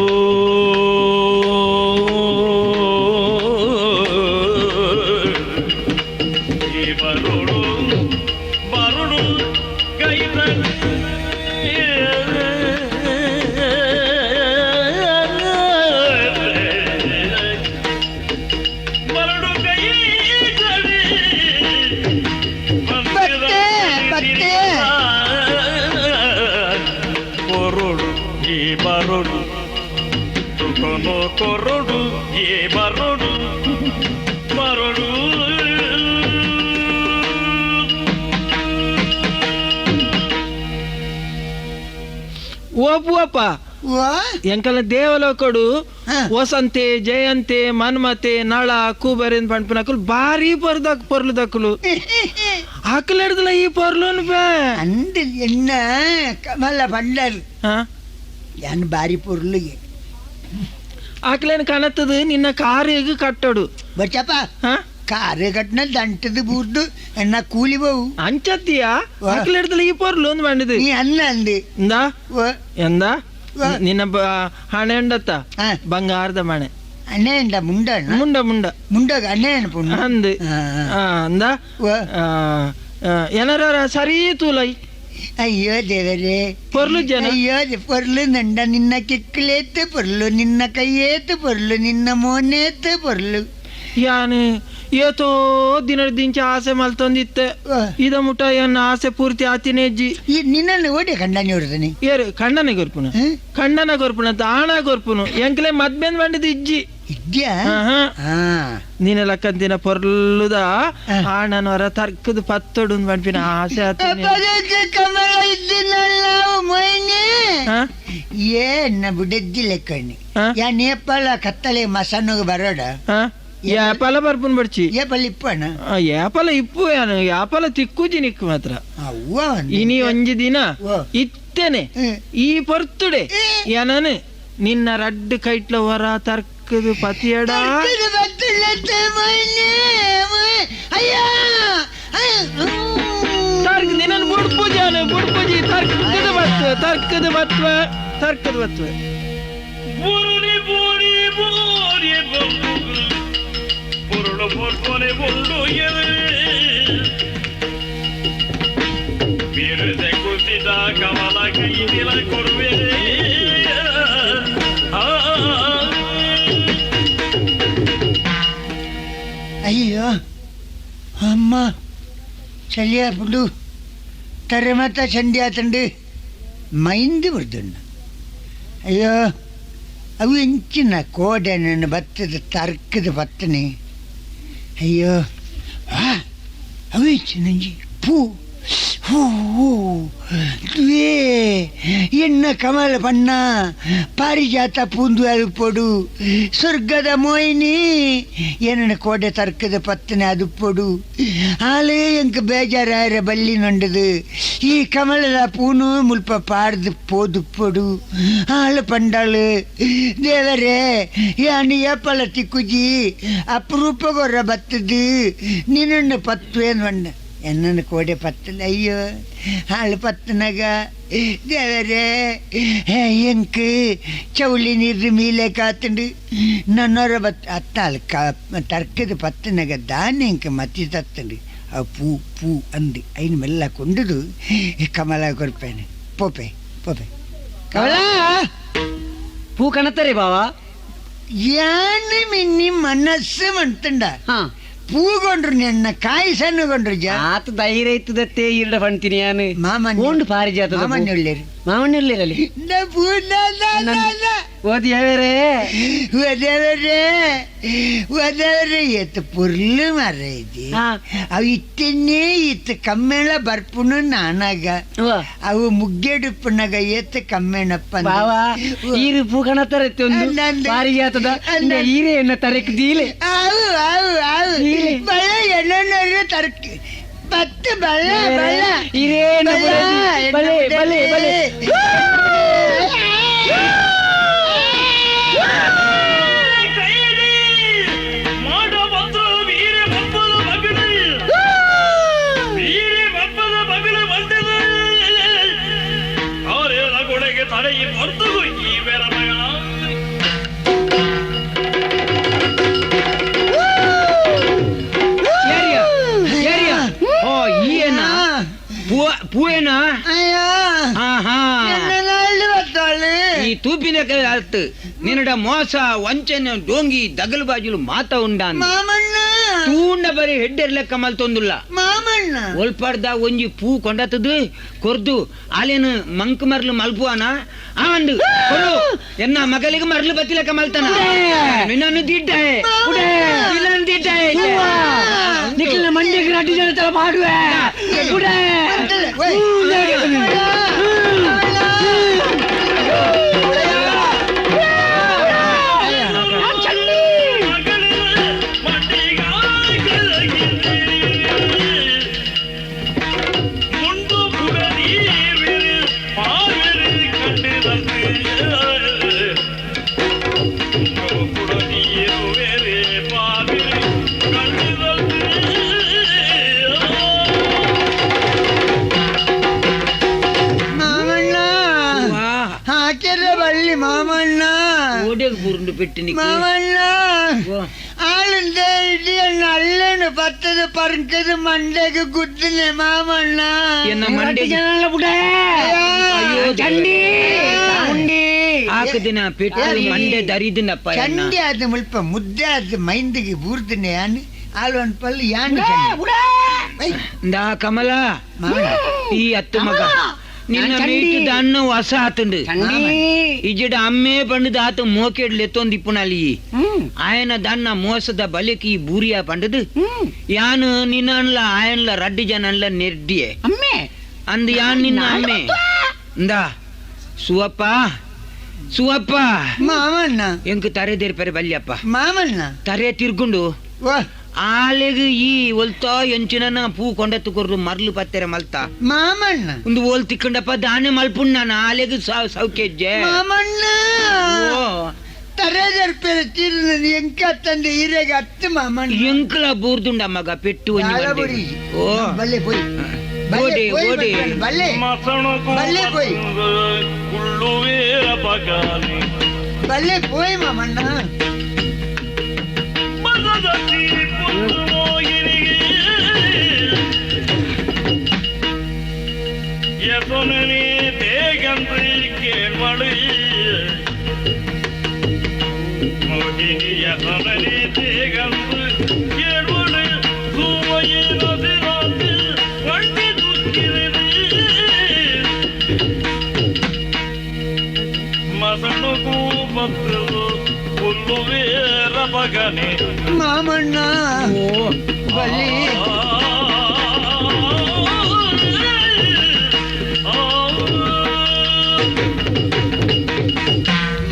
ಬರಡು ಬರಡು ಕೈ ಬರಡು ಕೈ ಬತ್ತೆ ಕೊರಡು ಈ ಬರಡು ತುಕೊನು ಕೊರಡು ಈ ಬರಡು ಬರಡು ಓಪುವಪ್ಪ ಎಂಕಲ ದೇವಲೋಕಡು ವಸಂತೆ ಜಯಂತೆ ಮನ್ಮತೆ ನಳ ಕೂಬರಿನ್ ಪಣ್ಪುನಕುಲು ಬಾರಿ ಪೊರ್ದಕ್ ಪೊರ್ಲು ದಕ್ಕಲು ಆಕಲೆಡ್ದಲ ಈ ಪೊರ್ಲುನ್ ಬೇ ಅಂದ ಎನ್ನ ಕಮಲ ಬಂಡರ್ ಯಾನ್ ಬಾರಿ ಪೊರ್ಲು ಆಕಲೇನ್ ಕನತ್ತದು ನಿನ್ನ ಕಾರಿಗೆ ಕಟ್ಟಡು ಬಚ್ಚಪ್ಪ ಕಾರು ಕಟ್ಟನ ದಂಟದು ಬೂರ್ದು ಎನ್ನ ಕೂಲಿ ಬೋವು ಅಂಚತ್ತಿಯ ಆಕಲೆಡ್ದಲ ಈ ಪೊರ್ಲು ಒಂದು ಬಂಡಿದು ನೀ ಅನ್ನ ಅಂದು ಎಂದ ಎಂದ ನಿನ್ನ ಹಣೆ ಉಂಡತ್ತ? ಬಂಗಾರದ ಮಣೆ. ಅಣ್ಣೆ ಮುಂಡ? ಮುಂಡ ಮುಂಡ. ಮುಂಡಗ ಅಣ್ಣೆ ಪುಣ್ಣ ಅಂದ್ ಅಂದ ಏನಾರ ಸರಿ ತೂಲೈ. ಅಯ್ಯೋ ದೇವರೇ, ಪೊರ್ಲು ಜನ. ಅಯ್ಯೋ ಪೊರ್ಲು ನಂಡ, ನಿನ್ನ ಕಿಕ್ಲೇತ್ ಪೊರ್ಲು, ನಿನ್ನ ಕೈಯೇತ್ ಪೊರ್ಲು, ನಿನ್ನ ಮೋನೇತ್ ಪೊರ್ಲು. ಯಾನು ಏತೋ ದಿನದಿಂಚ ಆಸೆ ಮಲ್ತೊಂದಿತ್ತೆ, ಇದ ಮುಟ ಎನ್ನ ಆಸೆ ಪೂರ್ತಿ ಆತಿನೇಜ್ಜಿ. ಈ ನಿನ್ನನ್ನು ಓಡಿ ಕಂಡನಿ ಹೊಡ್ತಾನೆ. ಏರು ಕಣ್ಣನೆ ಗೊರ್ಪುನು, ಕಣ್ಣನ ಗೊರ್ಪುನ ಅಂತ ಆಣ ಗೊರ್ಪುನು, ಎಂಕ್ಲೆ ಮದ್ಮೆನ್ ಬಂಡಿದ್ ಇಜ್ಜಿ. ಇದ್ಯಾ? ನೀನ ಲಕ್ಕಂತಿನ ಪೊರ್ಲುದ ಆಣನವರ ತರ್ಕದ ಪತ್ತೊಡು ಪನ್ಪಿನ ಆಸೆ ಆತಿನಿ. ಕಮಲ ಇದ್ದಿನಲ್ಲ ಮೊಯ್ನೆ ಏ ಬುಡಜ್ಜಿ ಲೆಕ್ಕಣ್ಣಿ. ಯಾ ನೇಪಾಳ ಕತ್ತಲೆ ಮಸನುಗ ಬರೋಡ. ಏಪಲ ಬರ್ಪುನ್ ಬಡ್ಚಿ. ಏಪಲ ಇಪ್ಪಣ? ಏಪಲ ಇಪ್ಪು, ಯಾನು ಏಪಲ ತಿಕ್ಕುಜಿ ನಿಕ್ಕು ಮಾತ್ರ. ಇನಿ ಒಂಜಿ ದಿನ ಇತ್ತೇನೆ ಈ ಪೊರ್ತುಡೆ ಏನನು ನಿನ್ನ ರಡ್ಡು ಕೈಟ್ಲ ಹೊರ ತರ್ಕದು ಪತಿಯಡ. ತರ್ಕ ನಿನ್ನನ್ನು ಬುಡ್ಪುಜಿ, ಬುಡ್ಪುಜಿ, ತರ್ಕದ ಬತ್ವ, ತರ್ಕದ ಬತ್ವ, ತರ್ಕದ ಬತ್ವ. ಅಯ್ಯೋ ಅಮ್ಮ, ಚಳಿಯಾಪುಂಡು, ತರಮತ ಚಂಡಿ ಆತಂಡು, ಮೈಂದು ಬಿಡ್ದುಣ್ಣ. ಅಯ್ಯೋ ಅವು ಎಂಚಿನ ಕೋಡೆ ನನ್ನ ಬತ್ತದ ತರ್ಕದ ಬತ್ತನೆ. ಅಯ್ಯೋ ಅವು ಎಂಚಿನಂಜಿ ಪೂ ಹೂ ತುವೇ ಎನ್ನ ಕಮಲ ಬಣ್ಣ ಪಾರಿಜಾತ ಪೂಂದು ಅದು ಪೊಡು, ಸ್ವರ್ಗದ ಮೋಯಿನಿ ಏನನ್ನ ಕೋಡೆ ತರ್ಕದ ಪತ್ತನೆ ಅದು ಪೊಡು. ಆಲೇ ಎಂಕ್ ಬೇಜಾರಾಯರ ಬಲ್ಲಿ ನೊಂಡದು ಈ ಕಮಲದ ಪೂನು ಮುಲ್ಪ ಪಾಡ್ದು ಪೋದು ಪೊಡು. ಆಳು ಪಂಡಾಳು ದೇವರೇ ಯಾನು ಏಪಲ ತಿಕ್ಕುಜಿ ಅಪರೂಪಗೊರ್ರ ಬತ್ತದು ನಿನ್ನ ಪತ್ವೇನು ಅಣ್ಣ ಎನ್ನನ್ನು ಕೋಡೆ ಪತ್ತನ. ಅಯ್ಯೋ ಹಾಳು ಪತ್ತನಾಗ ದೇವರೇ ಎಂಕ್ ಚೌಳಿ ನೀರು ಮೀಲೆ ಕಾತುಂಡು ನನ್ನೊರ ಬತ್ ಅತ್ತಾಳು ಕ ತರ್ಕದ ಪತ್ತನಾಗ ದಾನೆ ಎಂಕ್ ಮತಿ ತತ್ತುಂಡು. ಆ ಪೂ ಪೂ ಅಂದು ಐನು ಮೆಲ್ಲ ಕೊಂಡುದು ಕಮಲ ಕೊರ್ಪೇನೆ. ಪೋಪೆ ಪೋಪೆ ಕಮಲ ಪೂ ಕಣತ್ತರೆ ಬಾವಾ. ಯಾನು ಮಿನ್ನಿ ಮನಸ್ಸು ಮಂತುಂಡ ಪೂಗೊಂಡ್ರು ನಿನ್ನ ಕಾಯಿ ಸಣ್ಣಗೊಂಡ್ರು ಜ ಆತ ಧೈರ್ಯ ಇತ್ತದತ್ತೆ ಈರ್ಡ ಪಂತೀನಿ ಯಾನು ಮಾಮಣ್ಣ ಓಂಡು ಪಾರಿಜಾತದ ಮಾಮಣ್ಣ ಉಳ್ಳೇರು ಮಾಮಣ್ಣ ಉಳ್ಳೇರಲ್ಲಿ ಓದಿ ಯಾವೇರೇ ಒದವರೇ ಒದವರೇ ಎತ್ತು ಪೊರ್ಲು ಮರ ಇದು ಅವು ಇತ್ತನ್ನೇ ಇತ್ತು ಕಮ್ಮೇಳ ಬರ್ಪುನು ನಾನಾಗ ಅವು ಮುಗ್ಗೆಡುಪ್ಪುನಾಗ ಏತ್ ಕಮ್ಮೇಣಪ್ಪ. ಬಾವಾ ಈರು ಪೂ ಕಣತ್ತರ ಒಂದು ಪಾರಿಜಾತದ ಈರೆ ಎನ್ನ ತರಕ್ ದೀಲೆ. ಅವು ಅವು ಅವು ಬಳ್ಳ ಎಣ್ಣೆ ತರಕ್ ಬತ್ತು ಬಳ್ಳ ಬಳ್ಳ ಈರೇನ ಬಲೆ ಬಲೆ ಬಲೆ. ಪೂವೇನಾ? ಈ ತೂಪಿನ ಅರ್ಥ ನಿನ್ನಡ ಮೋಸ ವಂಚನೆ ಡೋಂಗಿ ದಗಲು ಬಾಜುಲು ಮಾತ ಉಂಡ ತೂಂಡ ಬರೀ ಹೆಡ್ಡೆರ್ ಲೆಕ್ಕ ಮಲ್ತೊಂದುಲ್ಲ. ಒಲ್ಪಡ್ದ ಒಂಜಿ ಪೂ ಕೊಂಡತದು ಕೊರ್ದು ಆಲೇನು ಮಂಕ್ ಮರ್ಲು ಮಲ್ಪುವಾನ ಆವಂದು ಕೊರು ಎನ್ನ ಮಗಲಿಗೆ ಮರ್ಲು ಬತ್ತಿ ಲೆಕ್ಕ ಮಲ್ತಾನ. ನಿನ್ನನ್ನು ದಿಡ್ಡ ನಿನ್ನನ್ನು ದಿಡ್ಡ ನಿಖಿಲ್ನ ಮಂಡ್ಯಕ್ಕೆ ನಟಿ ಜನ ತರ ಮಾಡುವೆ. ಬಳ್ಳಿ ಮಾಮಣ್ಣ. ಓಡೆಗ್ ಬೂರ್ಂಡು ಪೆಟ್ಟು. ಮಾಮಣ್ಣ, ಆಳುಂದೆ ಇಡೀ ಅಲ್ಲೇನು ಬತ್ತದ ಪರ್ಕದ ಮಂಡೆಗೆ ಗುದ್ದನೆ ಮಾಮಣ್ಣ. ಎನ್ನ ಮಂಡೆ ಬಿಡ. ಅಯ್ಯೋ. ಚಂಡಿ ಚಾಮುಂಡಿ. ಹಾಕದಿನ ಪೆಟ್ಟು ಮಂಡೆ ದರಿದಿನಪ್ಪ ಎನ್ನ. ಚಂಡಿ ಆದ ಮುಲ್ಪ ಮುದ್ದೆ ಆದ ಮೈಂದಿಗೆ ಬೂರ್ದಿನ ಯಾನ್ ಆಳು ಅನ್ಪಲ್ ಯಾನ್. ಇಂದಾ ಕಮಲ, ಈ ಅತ್ತು ಮಗ ನಿನ್ನ ಚಂಡಿ. ಮೇಯ್ತು ಅನ್ನ ವಸ ಆತುಂಡು. ಚಂಡಿ. ಇಜ್ಜಿಡ ಅಮ್ಮೆ ಪಂಡದ ಆತ ಮೋಕೆಡ್ ಲೆತ್ತೊಂದು ಇಪ್ಪುನಾಲಿ. ಆಯನ ದನ್ನ ಮೋಸದ ಬಲಿಕ್ ಈ ಬೂರಿಯ ಪಂಡದು. ಯಾನು ನಿನ್ನನ್ಲ ಆಯನ್ಲ ರಡ್ಡು ಜನನ್ಲ ನೆರ್ಡಿಯೆ. ಅಮ್ಮೆ. ಅಂದ್ ಯಾನ್ ನಿನ್ನ ಅಮ್ಮೆ. ಇಂದಾ ಸುವಪ್ಪ, ಸುವಪ್ಪ. ಮಾಮಣ್ಣ. ಎಂಕ್ ತರೆ ದೇರ್ಪರೆ ಬಲ್ಯಪ್ಪ. ಮಾಮಣ್ಣ. ತರೆ ತಿರ್ಗುಂಡು. ವಾ. ಆಲೆಗ್ ಈ ಒಲ್ತ ಎಂಚಿನ ಪೂ ಕೊಂಡತ್ತು ಕೊರ್ದು ಮರ್ಲು ಪತ್ತೆರೆ ಮಲ್ತ. ಮಾಮಣ್ಣ. ಒಂದು ಓಲ್ ತಿಕ್ಕಂಡಪ್ಪ ದಾನೆ ಮಲ್ಪುಣ್ಣ ಆಲೆಗ್ ಸೌಖ್ಯಜ್ಜೆ. ಮಾಮಣ್ಣ. ಓ. ತರೆ ದರ್ಪೆರೆ ತೀರ್ನ ಎಂಕ ತಂದೆ ಈರೆಗೆ ಅತ್ತು ಮಾಮಣ್ಣ. ಎಂಕ್ಲ ಬೂರ್ದುಂಡ ಮಗ ಪೆಟ್ಟು ಒಂಜಿ ದಾಲ ಮಂಡೆಗ್. ಬುಡಿ. ಓ. ಬಲ್ಲೆ ಪೋಯ್. ಓಡೆ, ಓಡೆ. ಬಲ್ಲೆ. ಮಸಣಕು ಬಲ್ಲೆ ಪೋಯ್. ಕುಳ್ಳುವೇರ ಬಗಾನಿ. ಬಲ್ಲೆ ಪೋಯ್ ಮಾಮಣ್ಣ. ಮದದತಿ ಪುತ್ತು ಮೋಹಿನಿಗೆ ಯಸನನೇ ಬೇಗಂದ್ರೆ ಕೇಳ್ಮಳು ಮೋಹಿನಿ, ಯಸನನೇ ಬೇಗಂದ್ರೆ ಕೇಳ್ಮಳು ಸೂವಯಿನದಿರಾತಿ வண்டி துக்கிரது ಮಸಣು ಕೂಪತ್ತು ಹುಲ್ಲುವೇರ ಬಗನೆ. ಮಾಮಣ್ಣ. ಓ. ಬಲ್ಲಿ.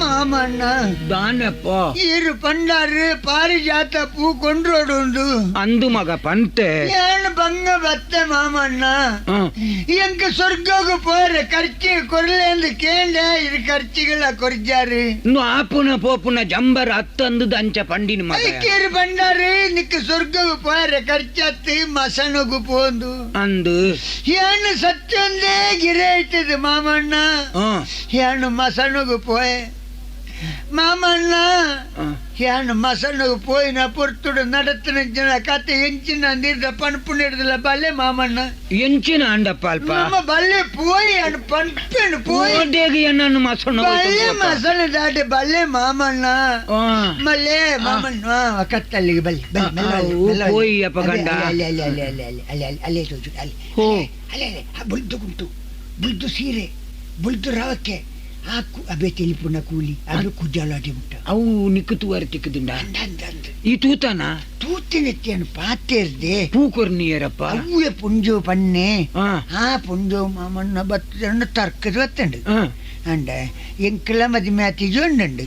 ಮಾಮಣ್ಣ. ದಾನಪ್ಪ. ಈರು ಪಂಡಾರು ಪಾರಿಜಾತ ಪೂ ಕೊಂಡ್ರೋಡುಂಡು. ಅಂದು ಮಗ ಪಂತೆ. ಏನ್ ಬಂಗ ಬತ್ತೆ ಮಾಮಣ್ಣ. ಎಂಕ ಸ್ವರ್ಗಕ್ಕೆ ಪೋರೆ ಖರ್ಚು ಕೊರ್ಲೆ ಅಂದು ಕೇಂಡ ಇದು ಖರ್ಚಿಗಳ ಕೊರ್ಜಾರು. ಇನ್ನು ಆಪುನ ಪೋಪುನ ಜಂಬರ್ ಅತ್ತಂದು ಅಂಚ ಪಂಡಿನ ಮಗ. ಐಕೇರು ಬಂಡಾರು ನಿಕ್ಕ ಸ್ವರ್ಗಕ್ಕೆ ಪೋರೆ ಖರ್ಚತ್ತು ಮಸಣಗು ಪೋಂದು. ಅಂದು. ಏನು ಸತ್ಯಂದೇ ಗಿರೆ ಇಟ್ಟது ಮಾಮಣ್ಣ. ಏನು ಮಸಣಗು ಪೋಯೆ ಮಾಮಣ್ಣ. ಏನು ಮಸಣಗು ಪೋಯಿನ ಪೊರ್ತುಡು ನಡತಿನ ಜನ ಕತೆ ಎಂಚಿನ ನೀರ್ದ ಪಣಪು ನೀಡ್ದಲ್ಲ ಬಲ್ಲೆ ಮಾಮಣ್ಣ. ಎಂಚಿನ ಅಂಡಪ್ಪ ಅಲ್ಪ. ನಮ್ಮ ಬಲ್ಲೆ ಪೋಯಿ ಅನು ಪನ್ಪೆನು ಪೋಯಿ. ಓಡೆಗ್ ಏನನ್ನು ಮಸಣ. ಬಲ್ಲೆ ಮಸಣ ದಾಟಿ ಬಲ್ಲೆ ಮಾಮಣ್ಣ. ಮಲ್ಲೆ ಮಾಮಣ್ಣ ಕತ್ತಲ್ಲಿಗೆ ಬಲ್ಲೆ ಬಲ್ಲೆ ಮೆಲ್ಲ ಬಲ್ಲೆ, ಮೆಲ್ಲ ಬಲ್ಲೆ. ಪೋಯಿ ಅಪ್ಪ ಗಂಡ. ಅಲ್ಲೇ ಅಲ್ಲೇ ಅಲ್ಲೇ ಅಲ್ಲೇ ಅಲ್ಲೇ ಅಲ್ಲೇ ಅಲ್ಲೇ ಅಲ್ಲೇ ತೋಜು ಅಲ್ಲಿ. ಹೋ. ಅಲ್ಲೇ ಅಲ್ಲೇ ಆ ಬುಲ್ದು ಗುಂಟು ಬುಲ್ದು ಸೀರೆ ಬುಲ್ದು ರವಕ್ಕೆ ಆ ಅಬೆ ತೆಲಿಪುನ ಕೂಲಿ ಅದು ಕುಜ್ಜಾಲಾಟಿ ಮುಟ್ಟ. ಅವು ನಿಕ್ಕುತುವಾರ ತಿಕ್ಕದುಂಡ. ಅಂದ ಅಂದ ಅಂದ. ಈ ತೂತನ. ತೂತಿನೆತ್ತಿಯನ್ನು ಪಾತೇರ್ದೆ. ಪೂ ಕೊರ್ನಿಯರಪ್ಪ. ಅವ್ವೆ ಪುಂಜು ಪನ್ನೆ. ಆ ಪುಂಜು ಮಾಮಣ್ಣ ಬತ್ತಂಡು ತರ್ಕದ ಬತ್ತಂಡು. ಅಂಡ ಎಂಕಲ ಮದಿಮೆ ಅತಿಜು ಉಂಡು.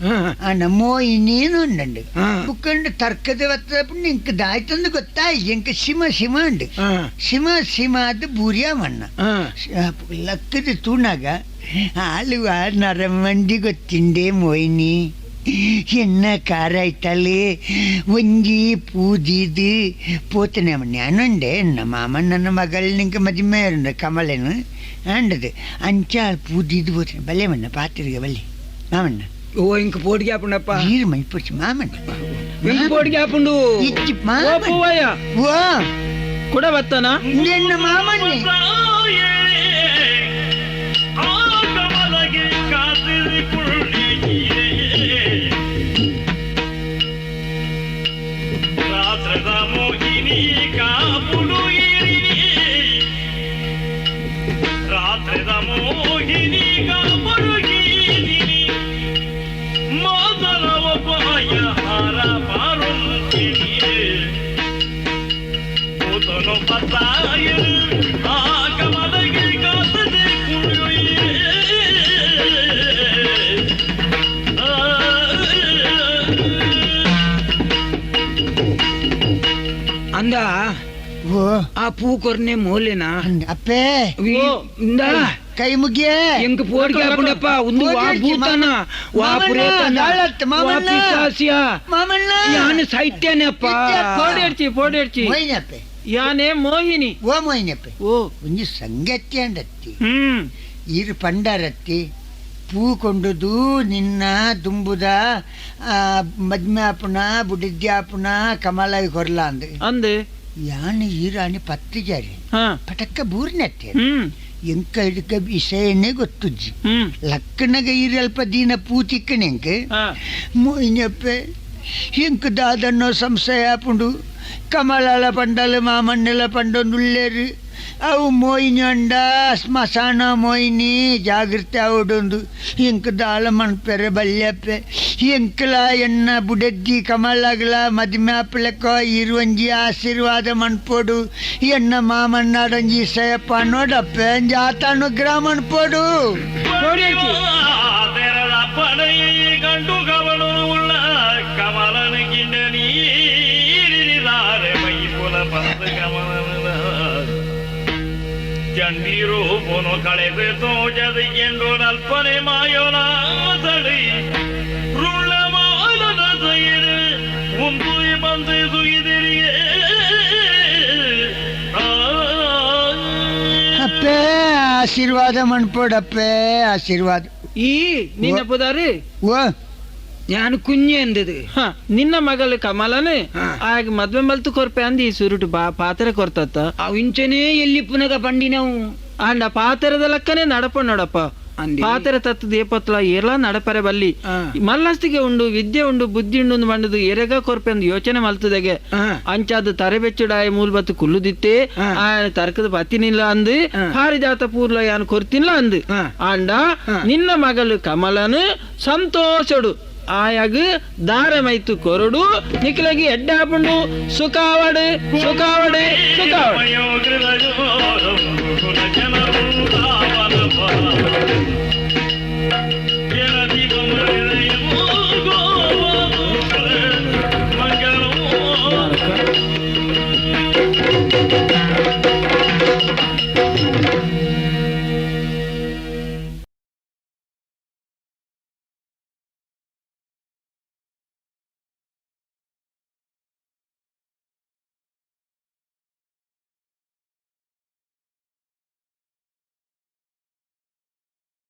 ಆಂಡ ಮೋಯಿನೀನು ಉಂಡು. ಬುಕ್ಕಂಡು ತರ್ಕದ ಬತ್ತದ ಪುಣ್ಯ ಇಂಕ ದಾಯ್ತಂದು ಗೊತ್ತಾಯ್ ಎಂಕ ಸಿಮ ಸಿಮ ಉಂಡು. ಸಿಮ ಸಿಮ ಅದು ಬೂರಿಯ ಮಣ್ಣ. ಲಕ್ಕದ ತೂಣಾಗ ಆಳುವ ನರಮಂಡಿ ಗೊತ್ತಿಂಡೆ ಮೋಯಿನಿ ಎನ್ನ ಕಾರಾಯ್ತಲೆ ಒಂಜಿ ಪೂಜಿದು ಪೋತನೆ ഞാനുണ്ട് എന്ന മാമൻ ನನ್ನ ಮಗಳ ನಿಂಗೆ ಮದಿಮೆ ಉಂಡು ಕಮಲನು ಅಂಡದು ಅಂಚಾಲ್ ಪೂಜಿದು ಪೋತನೆ ಬಲ್ಲೆ ಮಣ್ಣ ಪಾತಿರಿಗೆ ಬಲ್ಲೆ ಮಾಮಣ್ಣ. ಓ ಇಂಕ ಪೋಡಿಗೆ ಆಪುಂಡಪ್ಪ. ನೀರು ಮೈಪೊಚ್ಚು ಮಾಮಣ್ಣ. ಇಂಕ ಪೋಡಿಗೆ ಆಪುಂಡು. ಇಚ್ಚಿ ಓ. ಮಾಮಣ್ಣ. ಪೂವಯ್ಯ. ಓ. ಕುಡ ಬತ್ತನ. ಎನ್ನ ಮಾಮಣ್ಣೆ. ಕಮಲಗೆ ಕಾಸಿರಿಕೊಳ್ಳಿ ರಾತ್ರದ ಮೋಹಿನಿ ಕಾಪುಡು ರಾತ್ರದ ಮೋಹಿನಿ ಕಾಪುಡು ಮೊದಲ ಉಪಾಯ ಹಾರ ಪಾರುಂತಿನಿ ಕೂತನು ಪತ್ತಾಯನು ಆ ಕಮಲಗೆ ಕಾಸದೆ ಕುಳ್ಳುಯೇ. ಅಂದ. ಓ. ಆ ಪೂ ಕೊರ್ನೆ ಮೋಲೆನಾ? ಅಪ್ಪೇ. ಇಂದ. ಕೈ ಮುಗಿಯೇ. ಎಂಕ್ ಪೋಡಿಗೆ ಆಪುಂಡಪ್ಪ ಒಂದು ವಾ ಭೂತನ ವಾ ಮಾಮಣ್ಣ, ಪುರೇತನ ದಾಳತ್ ವಾ ಮಾಮಣ್ಣ. ಪಿಶಾಚಿಯ. ಮಾಮಣ್ಣ. ಯಾನು ಸೈತ್ಯನಪ್ಪ. ಪೋಡೇರ್ಚಿ ಪೋಡೇರ್ಚಿ. ಮೋಯಿನಪ್ಪೆ. ಯಾನೇ ಮೋಹಿನಿ. ಓ ಮೋಯಿನಪ್ಪೆ. ಓ. ಒಂಜಿ ಸಂಗತಿ ಅಂಡತ್ತಿ. ಹ್ಮ್ ಈರು ಪಂಡಾರತ್ತಿ ಪೂ ಕೊಂಡುದು ನಿನ್ನ ದುಂಬುದ ಮದ್ಮ್ಯಾಪುನ ಬುಡಿದ್ಯಾಪುನ ಕಮಲ ಕೊರ್ಲ ಅಂದ್ ಅಂದ್ ಯಾನ್ ಈರಾಣಿ ಪತ್ತು ಜಾರಿ ಹಾ ಪಟಕ್ಕ ಬೂರ್ನತ್ತೆ ಹ್ಮ್ ಎಂಕ ಇಡಕ ವಿಷಯನೇ ಗೊತ್ತುಜ್ಜಿ ಹ್ಮ್ ಲಕ್ಕನಗ ಈರಲ್ಪ ದೀನ ಪೂ ತಿಕ್ಕನೆಂಕ್ ಹಾ ಮೋಯಿನಪ್ಪೆ ಎಂಕ್ ದಾದನ್ನೋ ಸಂಶಯ ಆಪುಂಡು ಕಮಲಾಲ ಪಂಡಲ ಮಾಮಣ್ಣಲ ಪಂಡೊಂದುಲ್ಲೇರು ಅವು ಮೋಯಿನಿ ಅಂಡ ಸ್ಮಶಾನ ಮೋಯಿನಿ ಜಾಗೃತಿ ಆವಡೊಂದು ಎಂಕ್ ದಾಳ ಮನ್ಪೆರೆ ಬಲ್ಯಪ್ಪೆ ಎಂಕ್ಲ ಎನ್ನ ಬುಡೆದ್ದಿ ಕಮಲಗ್ಲ ಮದಿಮ್ಯಾಪಲಕ್ಕ ಇರುವಂಜಿ ಆಶೀರ್ವಾದ ಮನ್ಪೋಡು ಎನ್ನ ಮಾಮಣ್ಣಾಡಂಜಿ ಸಯಪ್ಪ ನೋಡಪ್ಪೆ ಅಂಜಿ ಆತಾನುಗ್ರಹ ಮನ್ಪೋಡು. ಕಂಡು ಕವನು ಉಳ್ಳ ಕಮಲನ ಗಿಂಡ ನೀರಿದಾರೆ ಮೈ ಪುಲ ಬಂದು ಕಮಲನ ಚಂಡೀರು ಪುನು ಕಳೆದು ತೋಜದು ಎಂದು ನಲ್ಪನೆ ಮಾಯೋನ ತಳಿ ರುಳ್ಳ ಮಾಲನ ಸೈರು ಉಂದು ಬಂದು ಸುಗಿದಿರಿಗೆ. ಅಪ್ಪೆ ಆಶೀರ್ವಾದ ಮನ್ಪೋಡಪ್ಪೆ ಆಶೀರ್ವಾದ. ಈ ನಿನ್ನ ಪುದಾರಿ ಓ ഞാൻ കുഞ്ഞ് എന്തത് ಹ, ನಿನ್ನ ಮಗಳು ಕಮಲನೆ ಹಾ. ಆಗ ಮದ್ವೆ ಮಲ್ತು ಕೊರ್ಪೆ ಅಂದ್ ಈ ಸುರುಟು ಬಾ ಪಾತ್ರೆ ಕೊರ್ತತ್ತ. ಅವು ಇಂಚನೇ ಎಲ್ಲಿ ಪುನಗ ಪಂಡಿನವು. ಆಂಡ ಪಾತ್ರೆದ ಲೆಕ್ಕನೆ ನಡಪ ನೋಡಪ್ಪ. ಅಂದೆ. ಪಾತ್ರೆ ತತ್ತು ದೇಪತ್ಲ ಏರ್ಲ ನಡಪರೆ ಬಲ್ಲಿ. ಆ. ಮಲ್ಲಸ್ತಿಗೆ ಉಂಡು ವಿದ್ಯೆ ಉಂಡು ಬುದ್ಧಿ ಉಂಡು ಬಂಡದು ಎರೆಗ ಕೊರ್ಪೆ ಅಂದ್ ಯೋಚನೆ ಮಲ್ತದೆಗೆ. ಆ. ಅಂಚಾದ ತರೆಬೆಚ್ಚುಡಾಯ ಮೂಲ್ಬತ್ತು ಕುಲ್ಲುದಿತ್ತೆ. ಆ. ಆಯನ ತರ್ಕದ ಪತ್ತಿನಿಲ್ಲ ಅಂದು ಆ. ಪಾರಿಜಾತ ಪೂರ್ಲ ಯಾನ್ ಕೊರ್ತಿಲ್ಲ ಅಂದು. ಆ. ಆಂಡ ಆ. ನಿನ್ನ ಮಗಳು ಕಮಲನು ಸಂತೋಷಡು ಆಯಾಗ ದಾರಮೈತು ಕೊರಡು ನಿಕ್ಲಗಿ ಎಡ್ಡಾಪುಂಡು ಸುಖಾವಡು ಸುಖಾವಡು ಸುಖಾವಡು.